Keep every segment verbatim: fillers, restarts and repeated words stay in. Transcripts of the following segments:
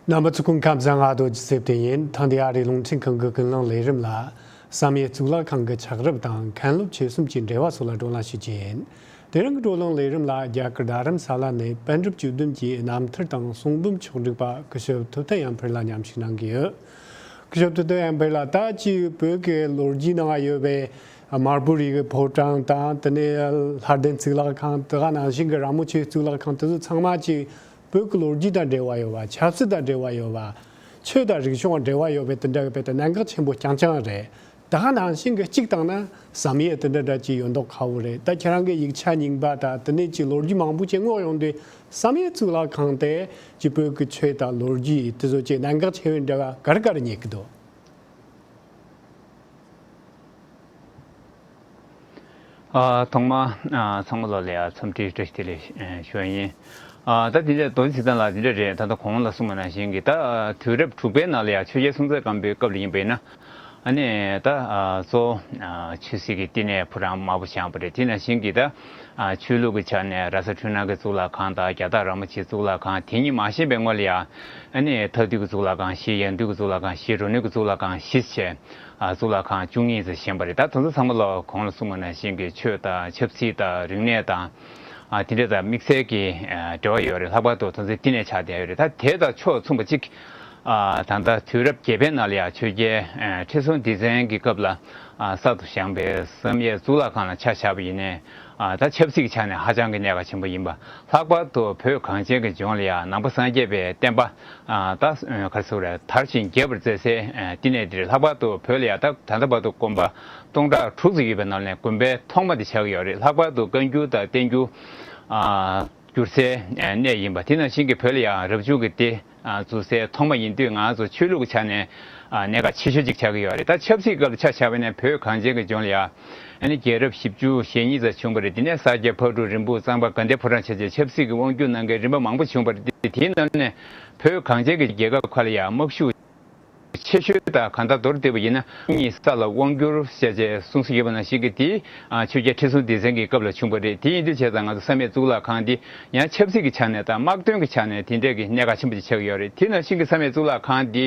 རྣམ་པ་ཚོ་སྐུ་ཁམས་བཟང་། ང་རྡོ་རྗེ་བརྩེ་བདེ་ཡིན། ཐེངས་འདིའི་ཨ་རིའི་རླུང་འཕྲིན་ཁང་གི་ཀུན་གླེང་ལས་རིམ་ལ། བསམ་ཡས་གཙུག་ལག་ཁང་གི་ཆགས་རབས་དང་མཁན་སློབ་ཆོས་གསུམ་གྱི་འབྲེལ་བ་སོགས་ལ་བགྲོ་གླེང་ཞུ་རྒྱུ་ཡིན། དེ་རིང་གི་བགྲོ་གླེང་ལས་རིམ་ལ་རྒྱ་གར་རྡ་རམ་ས་ལ་ནས་པཎ་གྲུབ་བཅུ་བདུན་གྱི་རྣམ་ཐར་དང་གསུང་འབུམ་ཕྱོགས་བསྒྲིགས་པ་སྐུ་ཞབས་ཐུབ་བསྟན་ཡར་འཕེལ་ལགས་མཉམ་ཞུགས་གནང་གི་ཡོད། སྐུ་ཞབས་ཐུབ་བསྟན་ཡར་འཕེལ་ལགས། ད་ཅིག་བོད་ཀྱི་ལོ་རྒྱུས་ནང་ཡོད་པའི་དམར་པོའི་རིགས་ཀྱི་ཕོ་བྲང་དང་། དེ་ནས་ལྷ་ལྡན་གཙུག་ལག་ཁང་དེ་ག་ནང་བཞིན་གྱི་ར་མོ་ཆེའི་གཙུག་ལག་ཁང་དེ་ཚོ་ཚང་མ་ཅིག་བོད་ཀྱི་ལོ་རྒྱུས་དང་འབྲེལ་བ་ཡོད་པ། ཆབ་སྲིད་དང་འབྲེལ་བ་ཡོད་པ། ཆོས་དང་རིག་གཞུང་དང་འབྲེལ་བ་ཡོད་པའི་དེ་འདྲ་གི་དཔེ་དེ་གནད་འགག་ཆེན་པོ་རྐྱང་རྐྱང་རེད། ད་ག་ནང་བཞིན་གྱི་གཅིག་བཏང་ན་བསམ་ཡས་དེ་འདྲ་འདྲ་ཅིག་ཡོད་མདོག་ཁ་པོ་རེད། ད་ཁྱེད་རང་གི་ཡིག་ཆ་རྙིང་པ་དང་དེ་ནས་ཅིག་ལོ་རྒྱུས་མང་པོ་ཅིག་བསྔོགས་ཡོང་དུས། བསམ་ཡས་གཙུག་ལག་ཁང་དེ་ཅིག་བོད་ཀྱི་ཆོས་དང་ལོ་རྒྱུས་དེ་ཚོ་ཅིག་གནད་འགག་ཆེ་བའི་འབྲེལ་བ་ག་རེ་ག་རེ་རྙེད་ཀྱི་འདུག་ཨ། ཐོག་མར། ཨ། ཚང་མ་ལོ་ལ་ཡ་འཚམས་འདྲི་བཀྲ་ཤིས་བདེ་ལེགས་ཞུ་བ་ཡིན། ཨ། ད་དེ་འདྲ་རྡོ་རྗེ་ཚེ་བརྟན་ལགས་དེ་འདྲ་རེད། ད་ལྟ་གོང་ལ་གསུངས་པ་ནང་བཞིན་གྱི། ད་དུས་རབས་དྲུག་པའི་ནང་ལ་ཡ་ཆོས་རྒྱལ་སྲོང་བཙན་སྒམ་པོའི་སྐབས་ལ་ཡིན་པ་ཡིན་ན། ཨ་ནི་ད། ཨ། གཙོ་བོ། ཨ། ཆོས་སྲིད་ཀྱི་བསྟི་གནས་ཕོ་བྲང་དམར་པོ་བཞེངས་པ་རེད། དེ་ནང་བཞིན་གྱི་ད། ཨ། ཆོས་ལུགས་ཀྱི་ཆ་ནས་ར་ས་འཕྲུལ་སྣང་གི་གཙུག་ལག་ཁང་དང་རྒྱ་སྟག་ར་མོ་ཆེའི་གཙུག་ལག་ཁང་དེ་གཉིས་མ་བཞེངས་པའི་སྔོན་ལ་ཡ། ཨ་ནི་མཐའ་འདུལ་གྱི་གཙུག་ལག་ཁང་བཞི། ཡང་འདུལ་གྱི་གཙུག་ལག་ཁང་བཞི། རོ་ནུས་ཀྱི་གཙུག་ལག་ཁང་བཞི་བྱས། ཨ། གཙུག་ལག་ཁང་བཅུ་གཉིས་ཙམ་བཞེངས་པ་རེད། ད་དེ་ཚོ་ཚང་མ་ལ་གོང་ལ་གསུངས་པ་ནང་བཞིན་གྱི་ཆོས་དང་ཆབ་སྲིད་དང་རིག་གནས་དང་། ཨ། དེ་འདྲ་དང་དམིགས་བསལ་གྱི། ཨ། འབྲེལ་བ་ཡོད་རེད། ལྷག་པར་དུ་དེ་ཚོའི་བསྟི་གནས་ཆགས་བསྡད་ཡོད་རེད། ད་དེ་དང་ཕྱོགས་མཚུངས་པ་གཅིག་ཨ། ད་ལྟ་དུས་རབས་བརྒྱད་པའི་ནང་ལ་ཡང་ཆོས་རྒྱལ། ཨ། ཁྲི་སྲོང་ལྡེ་བཙན་གྱི་སྐབས་ལ། ཨ། གསར་དུ་བཞེངས་པའི་བསམ་ཡས་གཙུག་ལག་ཁང་ལ་ཆ་བཞག་པ་ཡིན་ནའི། ཨ། ད་ཆབ་སྲིད་ཀྱི་ཆ་ནས་ཧ་ཅང་གི་གནད་འགག་ཆེན་པོ་ཡིན་པ། ལྷག་པར་དུ་བོད་གངས་ཅན་གྱི་ལྗོངས་ལ་ཡང་ནང་པ་སངས་རྒྱས་པའི་བསྟན་པ། ཨ། ད་ག་རེ་ཟེར་དགོས་རེད། དར་ཞིང་རྒྱས་པར་མཛད་སའི། ཨ། བསྟི་གནས་འདི་རེད། ལྷག་པར་དུ་བོད་ལ་ཡང་ད་ད་ལྟ་བར་དུ་དགོན་པ་སྟོང་ཕྲག་དྲུག་ཙམ་ཡོད་པའི་ནང་ནས་དགོན་པའི་ཐོག་མ་དེ་ཆགས་ཀྱི་ཡོད་རེད། ལྷག་པར་དུ་བཀའ་འགྱུར་དང་བསྟན་འགྱུར། ཨ། བསྒྱུར་སའི་གནས་ཡིན་པ། དེ་ནང་བཞིན་གྱི་བོད་ལ་ཡང་རབ་བྱུང་གི་སྡེ། ཨ། བཙུགས་སའི་ཐོག་མ་ཡིན་དུས། ང་ཚོ་ཆོས་ལུགས་ཀྱི་ཆ་ནས། ཨ། གནད་འགག་ཆེ་ཤོས་ཅིག་ཆགས་ཀྱི་ཡོད་རེད། ད་ཆབ་སྲིད་སྐབས་ལ་ཆ་བཞག་པ་ཡིན་ན། བོད་གངས་ཅན་གྱི་ལྗོངས་ལ་ཡང་། ཨ་ནི་རྒྱལ་རབས་བཞི་བཅུ་ཞེ་གཉིས་ཙམ་བྱུང་བ་རེད། དེ་ནས་ས་སྐྱ་ཕག་གྲུ་རིན་སྤུངས་གཙང་པ་དགའ་ལྡན་ཕོ་བྲང་བྱས་རྗེས་ཆབ་སྲིད་ཀྱི་དབང་སྒྱུར་གནང་མཁན་རིམ་པ་མང་པོ་བྱུང་བ་རེད། དེའི་ནང་ནས་བོད་གངས་ཅན་གྱི་རྒྱལ་ཁབ་ཁག་ལ་ཡང་དམག་ཤུགས་ཆེ་ཤོས་དང་། གང་ལྟར་མདོར་བསྡུས་པ་ཡིན་ན། གཉིས་ས་ལ་དབང་བསྒྱུར་བྱས་རྗེས་གསུངས་སྲོལ་ཡོད་པ་ནང་བཞིན་གྱི་དེ། ཨ། ཆོས་རྒྱལ་ཁྲི་སྲོང་ལྡེ་བཙན་གྱི་སྐབས་ལ་བྱུང་བ་རེད། དེ་ཡིན་དུས་བྱས་ཙང་ང་ཚོ་བསམ་ཡས་གཙུག་ལག་ཁང་འདི་ཡང་ཆབ་སྲིད་ཀྱི་ཆ་ནས་དང་། དམག་དོན་གྱི་ཆ་ནས་དེ་འདྲས་ཀྱི་གནད་འགག་ཆེན་པོ་ཅིག་ཆགས་ཀྱི་ཡོད་རེད། དེ་ནང་བཞིན་གྱི་བསམ་ཡས་གཙུག་ལག་ཁང་འདི་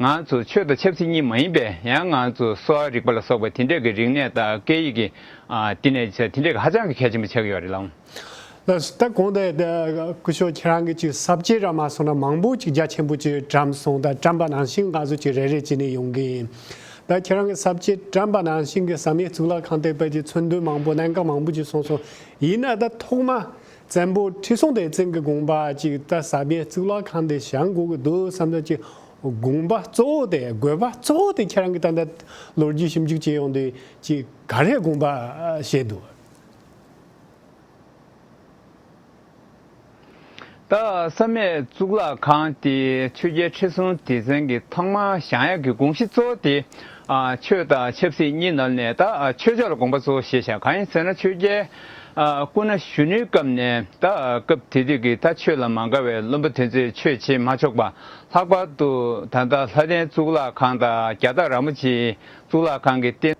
ང་ཚོ་ཆོས་དང་ཆབ་སྲིད་གཉིས་མ་ཡིན་པའི། ཡང་ང་ཚོ་གསོ་བ་རིག་པ་ལ་སོགས་པ་དེ་འདྲས་ཀྱི་རིག་གནས་དང་སྐད་ཡིག་གི། ཨ། བསྟི་གནས་བྱས། དེ་འདྲས་ཀྱི་ཧ་ཅང་གི་གལ་ཆེན་པོ་ཆགས་ཀྱི་ཡོད་རེད་ལགས། ལགས་སོ། ད་གོང་དུ་སྐུ་ཞབས་ཁྱེད་རང་གིས་ཅིག་ས་བཅད་ར་མ་སོང་ན་མང་པོ་ཅིག་རྒྱ་ཆེན་པོ་ཅིག་བཀྲམ་སོང་། ད་བཀྲམ་པ་ནང་བཞིན་ང་ཚོ་ཅིག་རེ་རེ་བྱས་ནས་ཡོང་གི་ཡིན། ད་ཁྱེད་རང་གིས་ས་བཅད་བཀྲམ་པ་ནང་བཞིན་གྱི་བསམ་ཡས་གཙུག་ལག་ཁང་དེ་དཔེ་ཅིག་མཚོན་དོན་མང་པོ། གནད་འགག་མང་པོ་ཅིག་གསུངས་སོང་། ཡིན་ན་ད་ཐོག་མ་བཙན་པོ་ཁྲི་སྲོང་ལྡེ་བཙན་གྱི་དགོངས་པ་ཅིག་ད་བསམ་ཡས་གཙུག་ལག་ཁང་དེ་བཞེངས་དགོས་ཀྱི་འདུག་བསམ་ད་ཅིག་དགོངས་པ་གཙོ་བོ་དེ། དགོས་པ་གཙོ་བོ་དེ་ཁྱེད་རང་གིས་ད་ལྟ་ལོ་རྒྱུས་ཞིབ་འཇུག་བྱས་ཡོང་དུས་ཅིག་ག་རེ་དགོངས་པ་བཞེས་འདུག་ད་བསམ་ཡས་གཙུག་ལག་ཁང་དེ་ཆོས་རྒྱལ་ཁྲི་སྲོང་ལྡེ་བཙན་གྱིས་ཐོག་མར་བཞེངས་ཡག་གི་དགོངས་གཞི་གཙོ་བོ་དེ། ཨ། ཆོས་དང་ཆབ་སྲིད་གཉིས་ནང་ནས། ད། ཨ། ཆོས་ཕྱོགས་ལ་དགོངས་པ་གཙོ་བོ་བཞེས་བཞག་གང་ཡིན་ཟེར་ན། ཆོས་རྒྱལ། ཨ། སྐུ་ན་གཞོན་ནུའི་སྐབས་ནས། ད། སྐབས་དེ་དུས་ཀྱི་ད་ཆོས་ལ་མ་དགའ་བའི་བློན་པོ་དེ་ཚོས་ཆོས་བྱེད་མ་ཆོག་པ། ལྷག་པར་དུ་ད་ལྟ་ལྷ་ལྡན་གཙུག་ལག་ཁང་དང་རྒྱ་སྟག་ར་མོ་ཆེའི་གཙུག་ལག་ཁང་གི་རྟེན་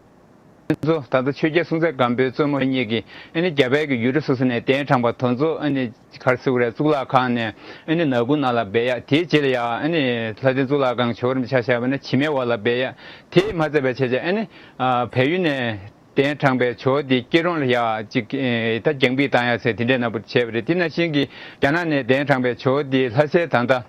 གཙོ། ད་ལྟ་ཆོས་རྒྱལ་སྲོང་བཙན་སྒམ་པོའི་བཙུན་མོ་གཉིས་ཀྱིས། ཨ་ནི་རྒྱ་བལ་གྱི་ཡུལ་གྲུ་སོ་སོ་ནས་གདན་དྲངས་པ་དེ་ཚོ། ཨ་ནི་ག་རེ་ཟེར་དགོས་རེད། གཙུག་ལག་ཁང་ནས། ཨ་ནི་ནག་ཁུང་ནང་ལ་སྦས་ཡག་དེའི་རྗེས་ལ་ཡ། ཨ་ནི་ལྷ་ལྡན་གཙུག་ལག་ཁང་ཇོ་བོ་རིན་པོ་ཆེ་ཆ་བཞག་པ་ན་བྱེ་མའི་འོག་ལ་སྦས་ཡག་དེ་མ་ཚད་པའི་བྱས་བྱས། ཨ་ནི། ཨ། བལ་ཡུལ་ནས་གདན་དྲངས་པའི་ཇོ་བོ་དེ་སྐྱིད་གྲོང་ལ་ཡ་ཅིག་ཨེ། ད་རྒྱང་འབུད་བཏང་ཡག་ཟེར་དེ་འདྲའི་ནང་བུ་བྱས་པ་རེད། དེ་ནང་བཞིན་གྱི་རྒྱ་ནག་ནས་གདན་དྲངས་པའི་ཇོ་བོ་དེ་ལྷ་སའི། ད་ལྟ་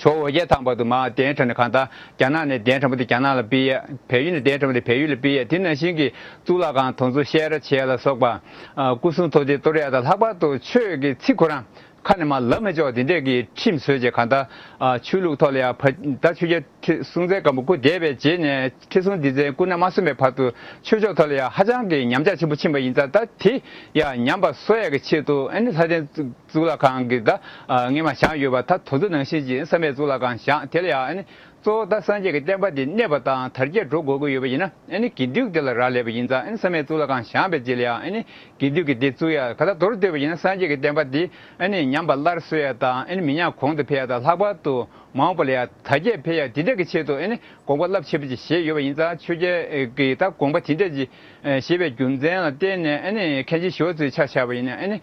ཇོ་བོ་འོ་བརྒྱལ་ཐང་བར་དུ་མར་གདན་དྲངས་ནས། གང་ལྟར་རྒྱ་ནག་ནས་གདན་དྲངས་པ་དེ་རྒྱ་ནག་ལ་ཕུལ་ཡག་བལ་ཡུལ་ནས་གདན་དྲངས་པ་དེ་བལ་ཡུལ་ལ་ཕུལ་ཡག་དེ་ནང་བཞིན་གྱི་གཙུག་ལག་ཁང་དེ་ཚོ་བཤས་ར་བྱེད་ཡག་ལ་སོགས་པ། ཨ། སྐུ་གསུང་ཐུགས་རྟེན་གཏོར་ཡག་དང་། ལྷག་པར་དུ་ཆོས་ཀྱི་ཚིག་ཁོ་རང་ཁ་ནས་མར་ལབ་མི་ཆོག་དེ་འདྲས་ཀྱི་ཁྲིམས་བཟོས་བྱས། གང་ལྟར། ཨ། ཆོས་ལུགས་ཐོག་ལ་ཡ་ཕ། ད་ཆོས་རྒྱལ་ཁྲི་སྲོང་བཙན་སྒམ་པོ་སྐུ་འདས་པའི་རྗེས་ནས་ཁྲི་སྲོང་ལྡེ་བཙན་སྐུ་ན་མ་སོན་པའི་བར་དུ་ཆོས་ཕྱོགས་ཐོག་ལ་ཡ་ཧ་ཅང་གི་ཉམས་ཆག་ཆེན་པོ་ཕྱིན་པ་ཡིན་ཙང་། ད་དེ་ཡ་ཉམས་པ་གསོ་ཡག་གི་ཆེད་དུ། ཨ་ནི་ལྷ་ལྡན་གཙུག་ལག་ཁང་གི། ད། ཨ། སྔས་མ་བཞེངས་ཡོད་པ། ད་དེ་ཚོ་ནང་བཞིན་གྱི་བསམ་ཡས་གཙུག་ལག་ཁང་བཞེངས། དེ་ལ་ཡ། ཨ་ནི་ གཙོ་བོ་ད་སངས་རྒྱས་ཀྱི་བསྟན་པ་འདི་གནས་པ་དང་དར་རྒྱས་འགྲོ་དགོས་ཀྱི་ཡོད་པ་ཡིན་ན། ཨ་ནི་དགེ་འདུན་དེ་ལ་རག་ལས་པ་ཡིན་ཙང་། ཨ་ནི་བསམ་ཡས་གཙུག་ལག་ཁང་བཞེངས་པའི་རྗེས་ལ་ཡང་ཨ་ནི་དགེ་འདུན་གྱི་སྡེ་བཙུགས་ཡ། ག་ད་མདོར་བསྡུས་པ་ཡིན་ན་སངས་རྒྱས་ཀྱི་བསྟན་པ་འདི་ཨ་ནི་ཉམས་པ་སླར་གསོ་ཡ་དང་། ཨ་ནི་མི་ཉག་གོང་དུ་འཕེལ་ཡ་དང་། ལྷག་པར་དུ་མ་འོངས་པ་ལ་ཡང་དར་རྒྱས་འཕེལ་ཡ་འདི་འདྲ་གི་ཆེད་དུ་ཨ་ནི་དགོངས་པ་རླབས་ཆེ་པོ་ཅིག་བཞེས་ཡོད་པ་ཡིན་ཙང་། ཆོས་རྒྱལ་གྱི་ད་དགོངས་པ་དེ་འདྲ་ཅིག་བཞེས་པའི་རྒྱུ་མཚན་ལ་བརྟེན་ནས། ཨ་ནི་མཁན་ཆེན་ཞི་བ་འཚོའི་ཆ་བཞག་པ་ཡིན་ན། ཨ་ནི་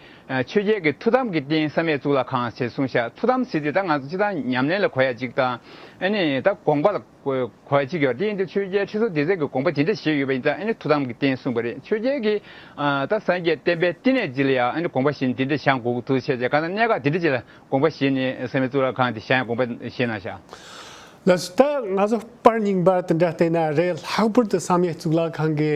ཆོས་རྒྱལ་གྱི་ཐུགས་དམ་གྱི་རྟེན་བསམ་ཡས་གཙུག་ལག་ཁང་ཞེས་གསུངས་ཤག་ཐུགས་དམ་ཟེར་དུས་ད་ང་ཚོ་སྤྱིར་བཏང་ཉམས་ལེན་ལ་གོ་ཡ་གཅིག་དང་། ཨ་ནི་ད་དགོངས་པ་ལ་གོ་གོ་ཡ་གཅིག་ཡོད་རེད། དེ་ཡིན་དུས་ཆོས་རྒྱལ་ཁྲི་སྲོང་ལྡེ་བཙན་གྱིས་དགོངས་པ་དེ་འདྲ་བཞེས་ཡོད་པ་ཡིན་ཙང་། ཨ་ནི་ཐུགས་དམ་གྱི་རྟེན་གསུངས་པ་རེད། ཆོས་རྒྱལ་གྱིས་ཨ་ད་སངས་རྒྱས་བསྟན་པའི་བསྟི་གནས་ཅིག་ལ་ཡང་ཨ་ནི་དགོངས་པ་བཞེས་ནས་འདི་འདྲ་བཞེངས་དགོས་ཀྱི་འདུག་ཟེར་བྱས། གང་ལྟར་གནད་འགག་དེ་འདྲ་ཅིག་ལ་དགོངས་པ་བཞེས་ནས་བསམ་ཡས་གཙུག་ལག་ཁང་དེ་བཞེངས་ཡ་དགོངས་པ་བཞེས་གནང་ཤག་ལགས་སོ། ད་ང་ཚོ་པར་རྙིང་པ་དེ་འདྲ་བལྟས་ན་རེད། ལྷག་པར་དུ་བསམ་ཡས་གཙུག་ལག་ཁང་གི་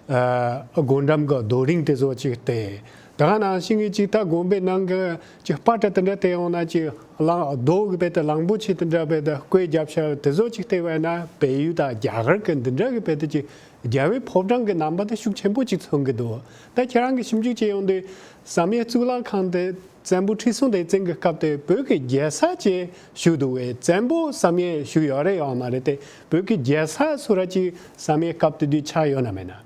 ཨ་སྒོ་འགྲམ་གྱི་རྡོ་རིང་དེ་ཚོ་ཅིག་བལྟས། ད་ག་ནང་བཞིན་གྱི་ཅིག་ད་དགོན་པའི་ནང་གི་ཅིག་པར་འདྲ་དེ་འདྲ་བལྟས་ཡོང་ན། ཅིག་གླང་རྡོ་གི་བལ་དུ་གླང་པོ་ཆེ་དེ་འདྲ་བལ་དུ་བརྐོས་བརྒྱབ་ཤག་དེ་ཚོ་ཅིག་བལྟས་པ་ཡིན་ན། བལ་ཡུལ་དང་རྒྱ་གར་གྱི་འདི་འདྲ་གི་བལ་དུ་ཅིག་རྒྱལ་བའི་ཕོ་བྲང་གི་རྣམ་པ་དེ་ཤུགས་ཆེན་པོ་ཅིག་མཚོན་གྱི་འདུག་ད་ཁྱེད་རང་གིས་ཞིབ་འཇུག་བྱས་ཡོང་དུས་བསམ་ཡས་གཙུག་ལག་ཁང་དེ་བཙན་པོ་ཁྲི་སྲོང་ལྡེ་བཙན་གྱི་སྐབས་དེ་བོད་ཀྱི་རྒྱལ་ས་ཅིག་བཞུགས་འདུག་པས། བཙན་པོ་བསམ་ཡས་བཞུགས་ཡོད་རེད་ཡང་མ་རེད་དེ། བོད་ཀྱི་རྒྱལ་ས་སུ་ར་ཅིག་བསམ་ཡས་སྐབས་དེ་དུས་ཆགས་ཡོད་ན་མེད་ན།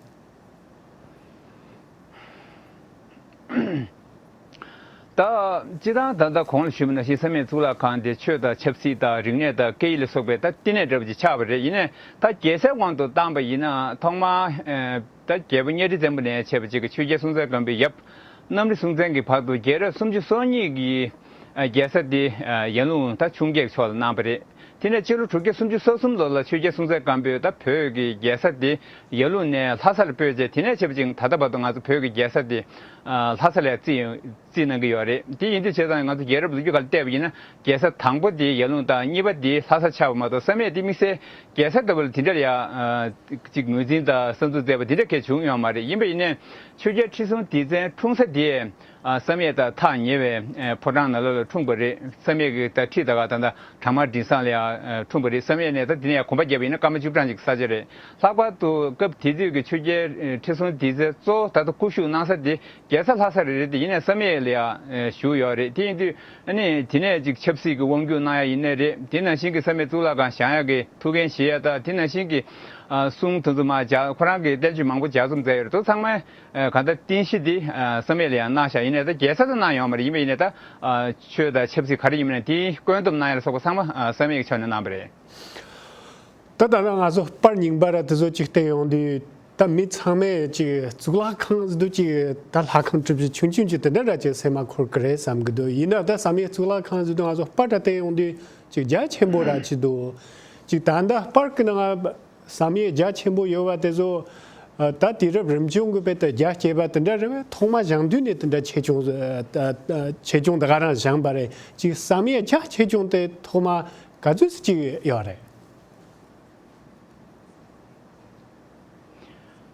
ད་སྤྱིར་བཏང་ད་ལྟ་གོང་ལ་ཞུས་པ་ནང་བཞིན་བསམ་ཡས་གཙུག་ལག་ཁང་དེ་ཆོས་དང་ཆབ་སྲིད་དང་རིག་གནས་དང་སྐད་ཡིག་ལ་སོགས་པའི་ད་བསྟི་གནས་འདྲ་པོ་ཅིག་ཆགས་པ་རེད། ཡིན་ནའི་ད་རྒྱལ་སའི་དབང་དུ་བཏང་པ་ཡིན་ན། ཐོག་མར་ཨ་ད་རྒྱལ་པོ་གཉའ་ཁྲི་བཙན་པོ་ནས་བྱས་པ་ཅིག་གིས་ཆོས་རྒྱལ་སྲོང་བཙན་སྒམ་པོའི་ཡབ་གནམ་རི་སྲོང་བཙན་གྱི་བར་དུ་རྒྱལ་རབས་སུམ་ཅུ་སོ་གཉིས་ཀྱི་ཨ་རྒྱལ་ས་དེ་ཨ་ཡར་ཀླུང་ད་ཆུང་རྒྱལ་ཕྱོགས་ལ་གནང་བ་རེད། དེ་ནས་སྤྱི་ལོ་དྲུག་བརྒྱ་སུམ་ཅུ་སོ་གསུམ་ལོ་ལ་ཆོས་རྒྱལ་སྲོང་བཙན་སྒམ་པོས་ད་བོད་ཀྱི་རྒྱལ་ས་དེ་ཡར་ཀླུང་ནས་ལྷ་སར་སྤོས་རྗེས། དེ་ནས་བྱས་པ་ཅིག་ད་ལྟ་བར་དུ་ང་ཚོ་བོད་ཀྱི་རྒྱལ་ས་དེ་ཨ་ལྷ་ས་ལ་རྩིས་རྩིས་གནང་གི་ཡོད་རེད། དེ་ཡིན་དུས་བྱས་ཙང་ང་ཚོ་རྒྱལ་རབས་ལོ་རྒྱུས་སྒང་ལ་བལྟས་པ་ཡིན་ན། རྒྱལ་ས་དང་པོ་དེ་ཡར་ཀླུང་དང་། གཉིས་པ་དེ་ལྷ་ས་ཆགས་པ་མ་གཏོགས། བསམ་ཡས་དེ་དམིགས་བསལ་རྒྱལ་ས་ལྟ་བུ་ལ་དེ་འདྲ་ཡ་ཨ་ཅིག་ངོས་འཛིན་དང་གསར་འཛུགས་མཛད་པ་དེ་འདྲ་གང་ཡང་བྱུང་ཡོད་མ་རེད། ཡིན་པ་ཡིན་ནའི་ཆོས་རྒྱལ་ཁྲི་སྲོང་ལྡེ་བཙན་འཁྲུངས་ས་དེ་ཨ་བསམ་ཡས་དང་ཐག་ཉེ་བའི་ཨ་ཕོ་བྲང་ནང་ལོགས་ལ་འཁྲུངས་པ་རེད། བསམ་ཡས་ཀྱི་ད་ཁྲི་དང་ག་ད་ལྟ་བྲག་དམར་མགྲིན་བཟང་ལ་ཡ་ཨ་འཁྲུངས་པ་རེད། བསམ་ཡས་ནས་ད་དེ་ནས་ཡ་གོམ་པ་བརྒྱབ་པ་ཡིན་ན་སྐར་མ་བཅུ་གྲངས་ཅིག་ས་ཆ་རེད། ལྷག་པར་དུ་སྐབས་དེ་དུས་ཀྱི་ཆོས་རྒྱལ་ཁྲི་སྲོང་ལྡེ་བཙན་གཙོ་བོ་ད་ལྟ་སྐུ་བཞུགས་གནང་ས་དེ་རྒྱལ་ས་ལྷ་ས་རེད་རེད། དེ་ཡིན་ནའི་བསམ་ཡས་ལ་ཡ་བཞུགས་ཡོད་རེད། དེ་ཡིན་དུས་ཨ་ནི་དེ་ནས་ཅིག་ཆབ་སྲིད་ཀྱི་དབང་སྒྱུར་གནང་ཡ་ཡིན་ནའི་རེད། དེ་ནང་བཞིན་གྱི་བསམ་ཡས་གཙུག་ལག་ཁང་བཞེངས་ཡ་གི་ཐུགས་འགན་བཞེས་ཡ་དང་། དེ་ནང་བཞིན་གྱི་ཨ་གསུང་དེ་ཚོ་མར་ལྗགས། ཁོ་རང་གིས་བསྟན་བཅོས་མང་པོ་ལྗགས་རྩོམ་མཛད་ཡོད་རེད། དེ་ཚང་མ་ཨ་གང་ལྟར་རྟེན་གཞི་དེ་ཨ་བསམ་ཡས་ལ་ཡང་གནང་ཤག་ཡིན་ནའི་ད་རྒྱལ་ས་ལ་གནང་ཡོད་མ་རེད། ཡིན་པ་ཡིན་ནའི་ད་ཨ་ཆོས་དང་ཆབ་སྲིད་ག་རེ་ཡིན་པ་ཡིན་ནའི་དེའི་བཀོད་འདོམས་གནང་ཡ་ལ་སོགས་པ་ཚང་མ་ཨ་བསམ་ཡས་ཀྱི་ཕྱོགས་ནས་གནང་བ་རེད། ད་ལྟ་ང་ཚོ་པར་རྙིང་པ་ར་དེ་ཚོ་ཅིག་བལྟས་ཡོང་དུས། ད་མི་ཚང་མས་ཅིག་གཙུག་ལག་ཁང་ཟེར་དུས་ཅིག་ད་ལྷ་ཁང་གྲུ་བཞི་ཆུང་ཆུང་ཅིག་དེ་འདྲ་ར་ཅིག་སེམས་མ་འཁོར་གི་རེད་བསམ་གི་འདུག་ཡིན་ན་ད་བསམ་ཡས་གཙུག་ལག་ཁང་ཟེར་དུས་ང་ཚོ་པར་ར་བལྟས་ཡོང་དུས་ཅིག་རྒྱ་ཆེན་པོ་ར་ཅིག་འདུག་ཅིག་ད་ལྟ་པར་གི་ནང་བསམ་ཡས་རྒྱ་ཆེན་པོ་ཡོད་པ་དེ་ཚོ་ད་དུས་རབས་རིམ་བྱུང་གི་བར་དུ་རྒྱ་བསྐྱེད་པ་དེ་འདྲ་རེད་པས། ཐོག་མ་བཞེངས་དུས་ནས་དེ་འདྲ་ཆེ་ཆུང་ཆེ་ཆུང་དེ་ག་རང་བཞེངས་པ་རེད། ཅིག་བསམ་ཡས་རྒྱ་ཆེ་ཆུང་དེ་ཐོག་མ་ག་ཚོད་ཅིག་ཡོད་རེད།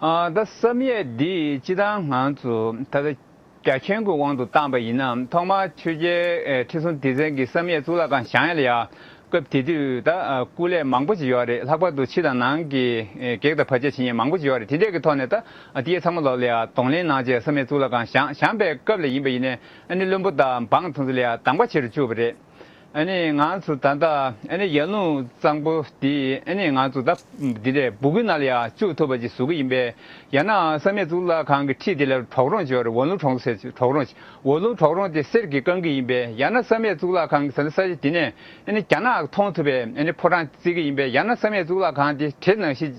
ཨ་ད་བསམ་ཡས་འདི་སྤྱིར་བཏང་ང་ཚོ་ད་ལྟ་རྒྱ་ཁྱོན་གྱི་དབང་དུ་བཏང་པ་ཡིན་ན། ཐོག་མར་ཆོས་རྒྱལ་ཨེ་ཁྲི་སྲོང་ལྡེ་བཙན་གྱིས་བསམ་ཡས་གཙུག་ལག་ཁང་བཞེངས་ཡས་ལ་ཡ་སྐབས་དེ་དུས་ད་ཨ་སྐུ་ལས་མང་པོ་ཅིག་ཡོད་རེད། ལྷག་པར་དུ་ཕྱི་དང་ནང་གི་ཨེ་གེགས་དང་བར་ཆད་བྱེད་མཁན་མང་པོ་ཅིག་ཡོད་རེད། དེ་འདྲས་ཀྱི་ཐོག་ནས་ད་ཨ་དེ་ཚང་མ་ལོག་ལ་ཡ་གདོང་ལེན་གནང་བྱས་བསམ་ཡས་གཙུག་ལག་ཁང་བཞེངས། བཞེངས་པའི་སྐབས་ལ་ཡིན་པ་ཡིན་ནའི་ཨ་ནི་བློན་པོ་དང་འབངས་དེ་ཚོ་ལ་ཡ་གདམ་ག་བྱེད་རུ་བཅུག་པ་རེད། ཨ་ནི་ང་ཚོ་ད་ལྟ་ཨ་ནི་ཡར་ཀླུང་གཙང་པོ་འདི་ཨ་ནི་ང་ཚོ་ད་འདི་འདྲའི་སྦུ་གུའི་ནང་ལ་ཡ་བཅུག་ཐུབ་པ་ཅིག་བཟོ་གི་ཡིན་པས། ཡང་ན་བསམ་ཡས་གཙུག་ལག་ཁང་གི་འཁྲིས་དེ་ལ་གྲོག་རོང་ཅིག་ཡོད་རེད། ཝ་ལུང་གྲོག་རོང་ཟེར། གྲོག་རོང་ཅིག་ཝ་ལུང་གྲོག་རོང་དེ་གསེར་གྱིས་བཀང་གི་ཡིན་པས། ཡང་ན་བསམ་ཡས་གཙུག་ལག་ཁང་གི་ས་ཆ་དེ་ནས་ཨ་ནི་རྒྱ་ནག་མཐོང་ཐུབ་པའི་ཨ་ནི་ཕོ་བྲང་བརྩིགས་ཀྱི་ཡིན་པས། ཡང་ན་བསམ་ཡས་གཙུག་ལག་ཁང་དེ་བྲེ་ནང་བཞིན་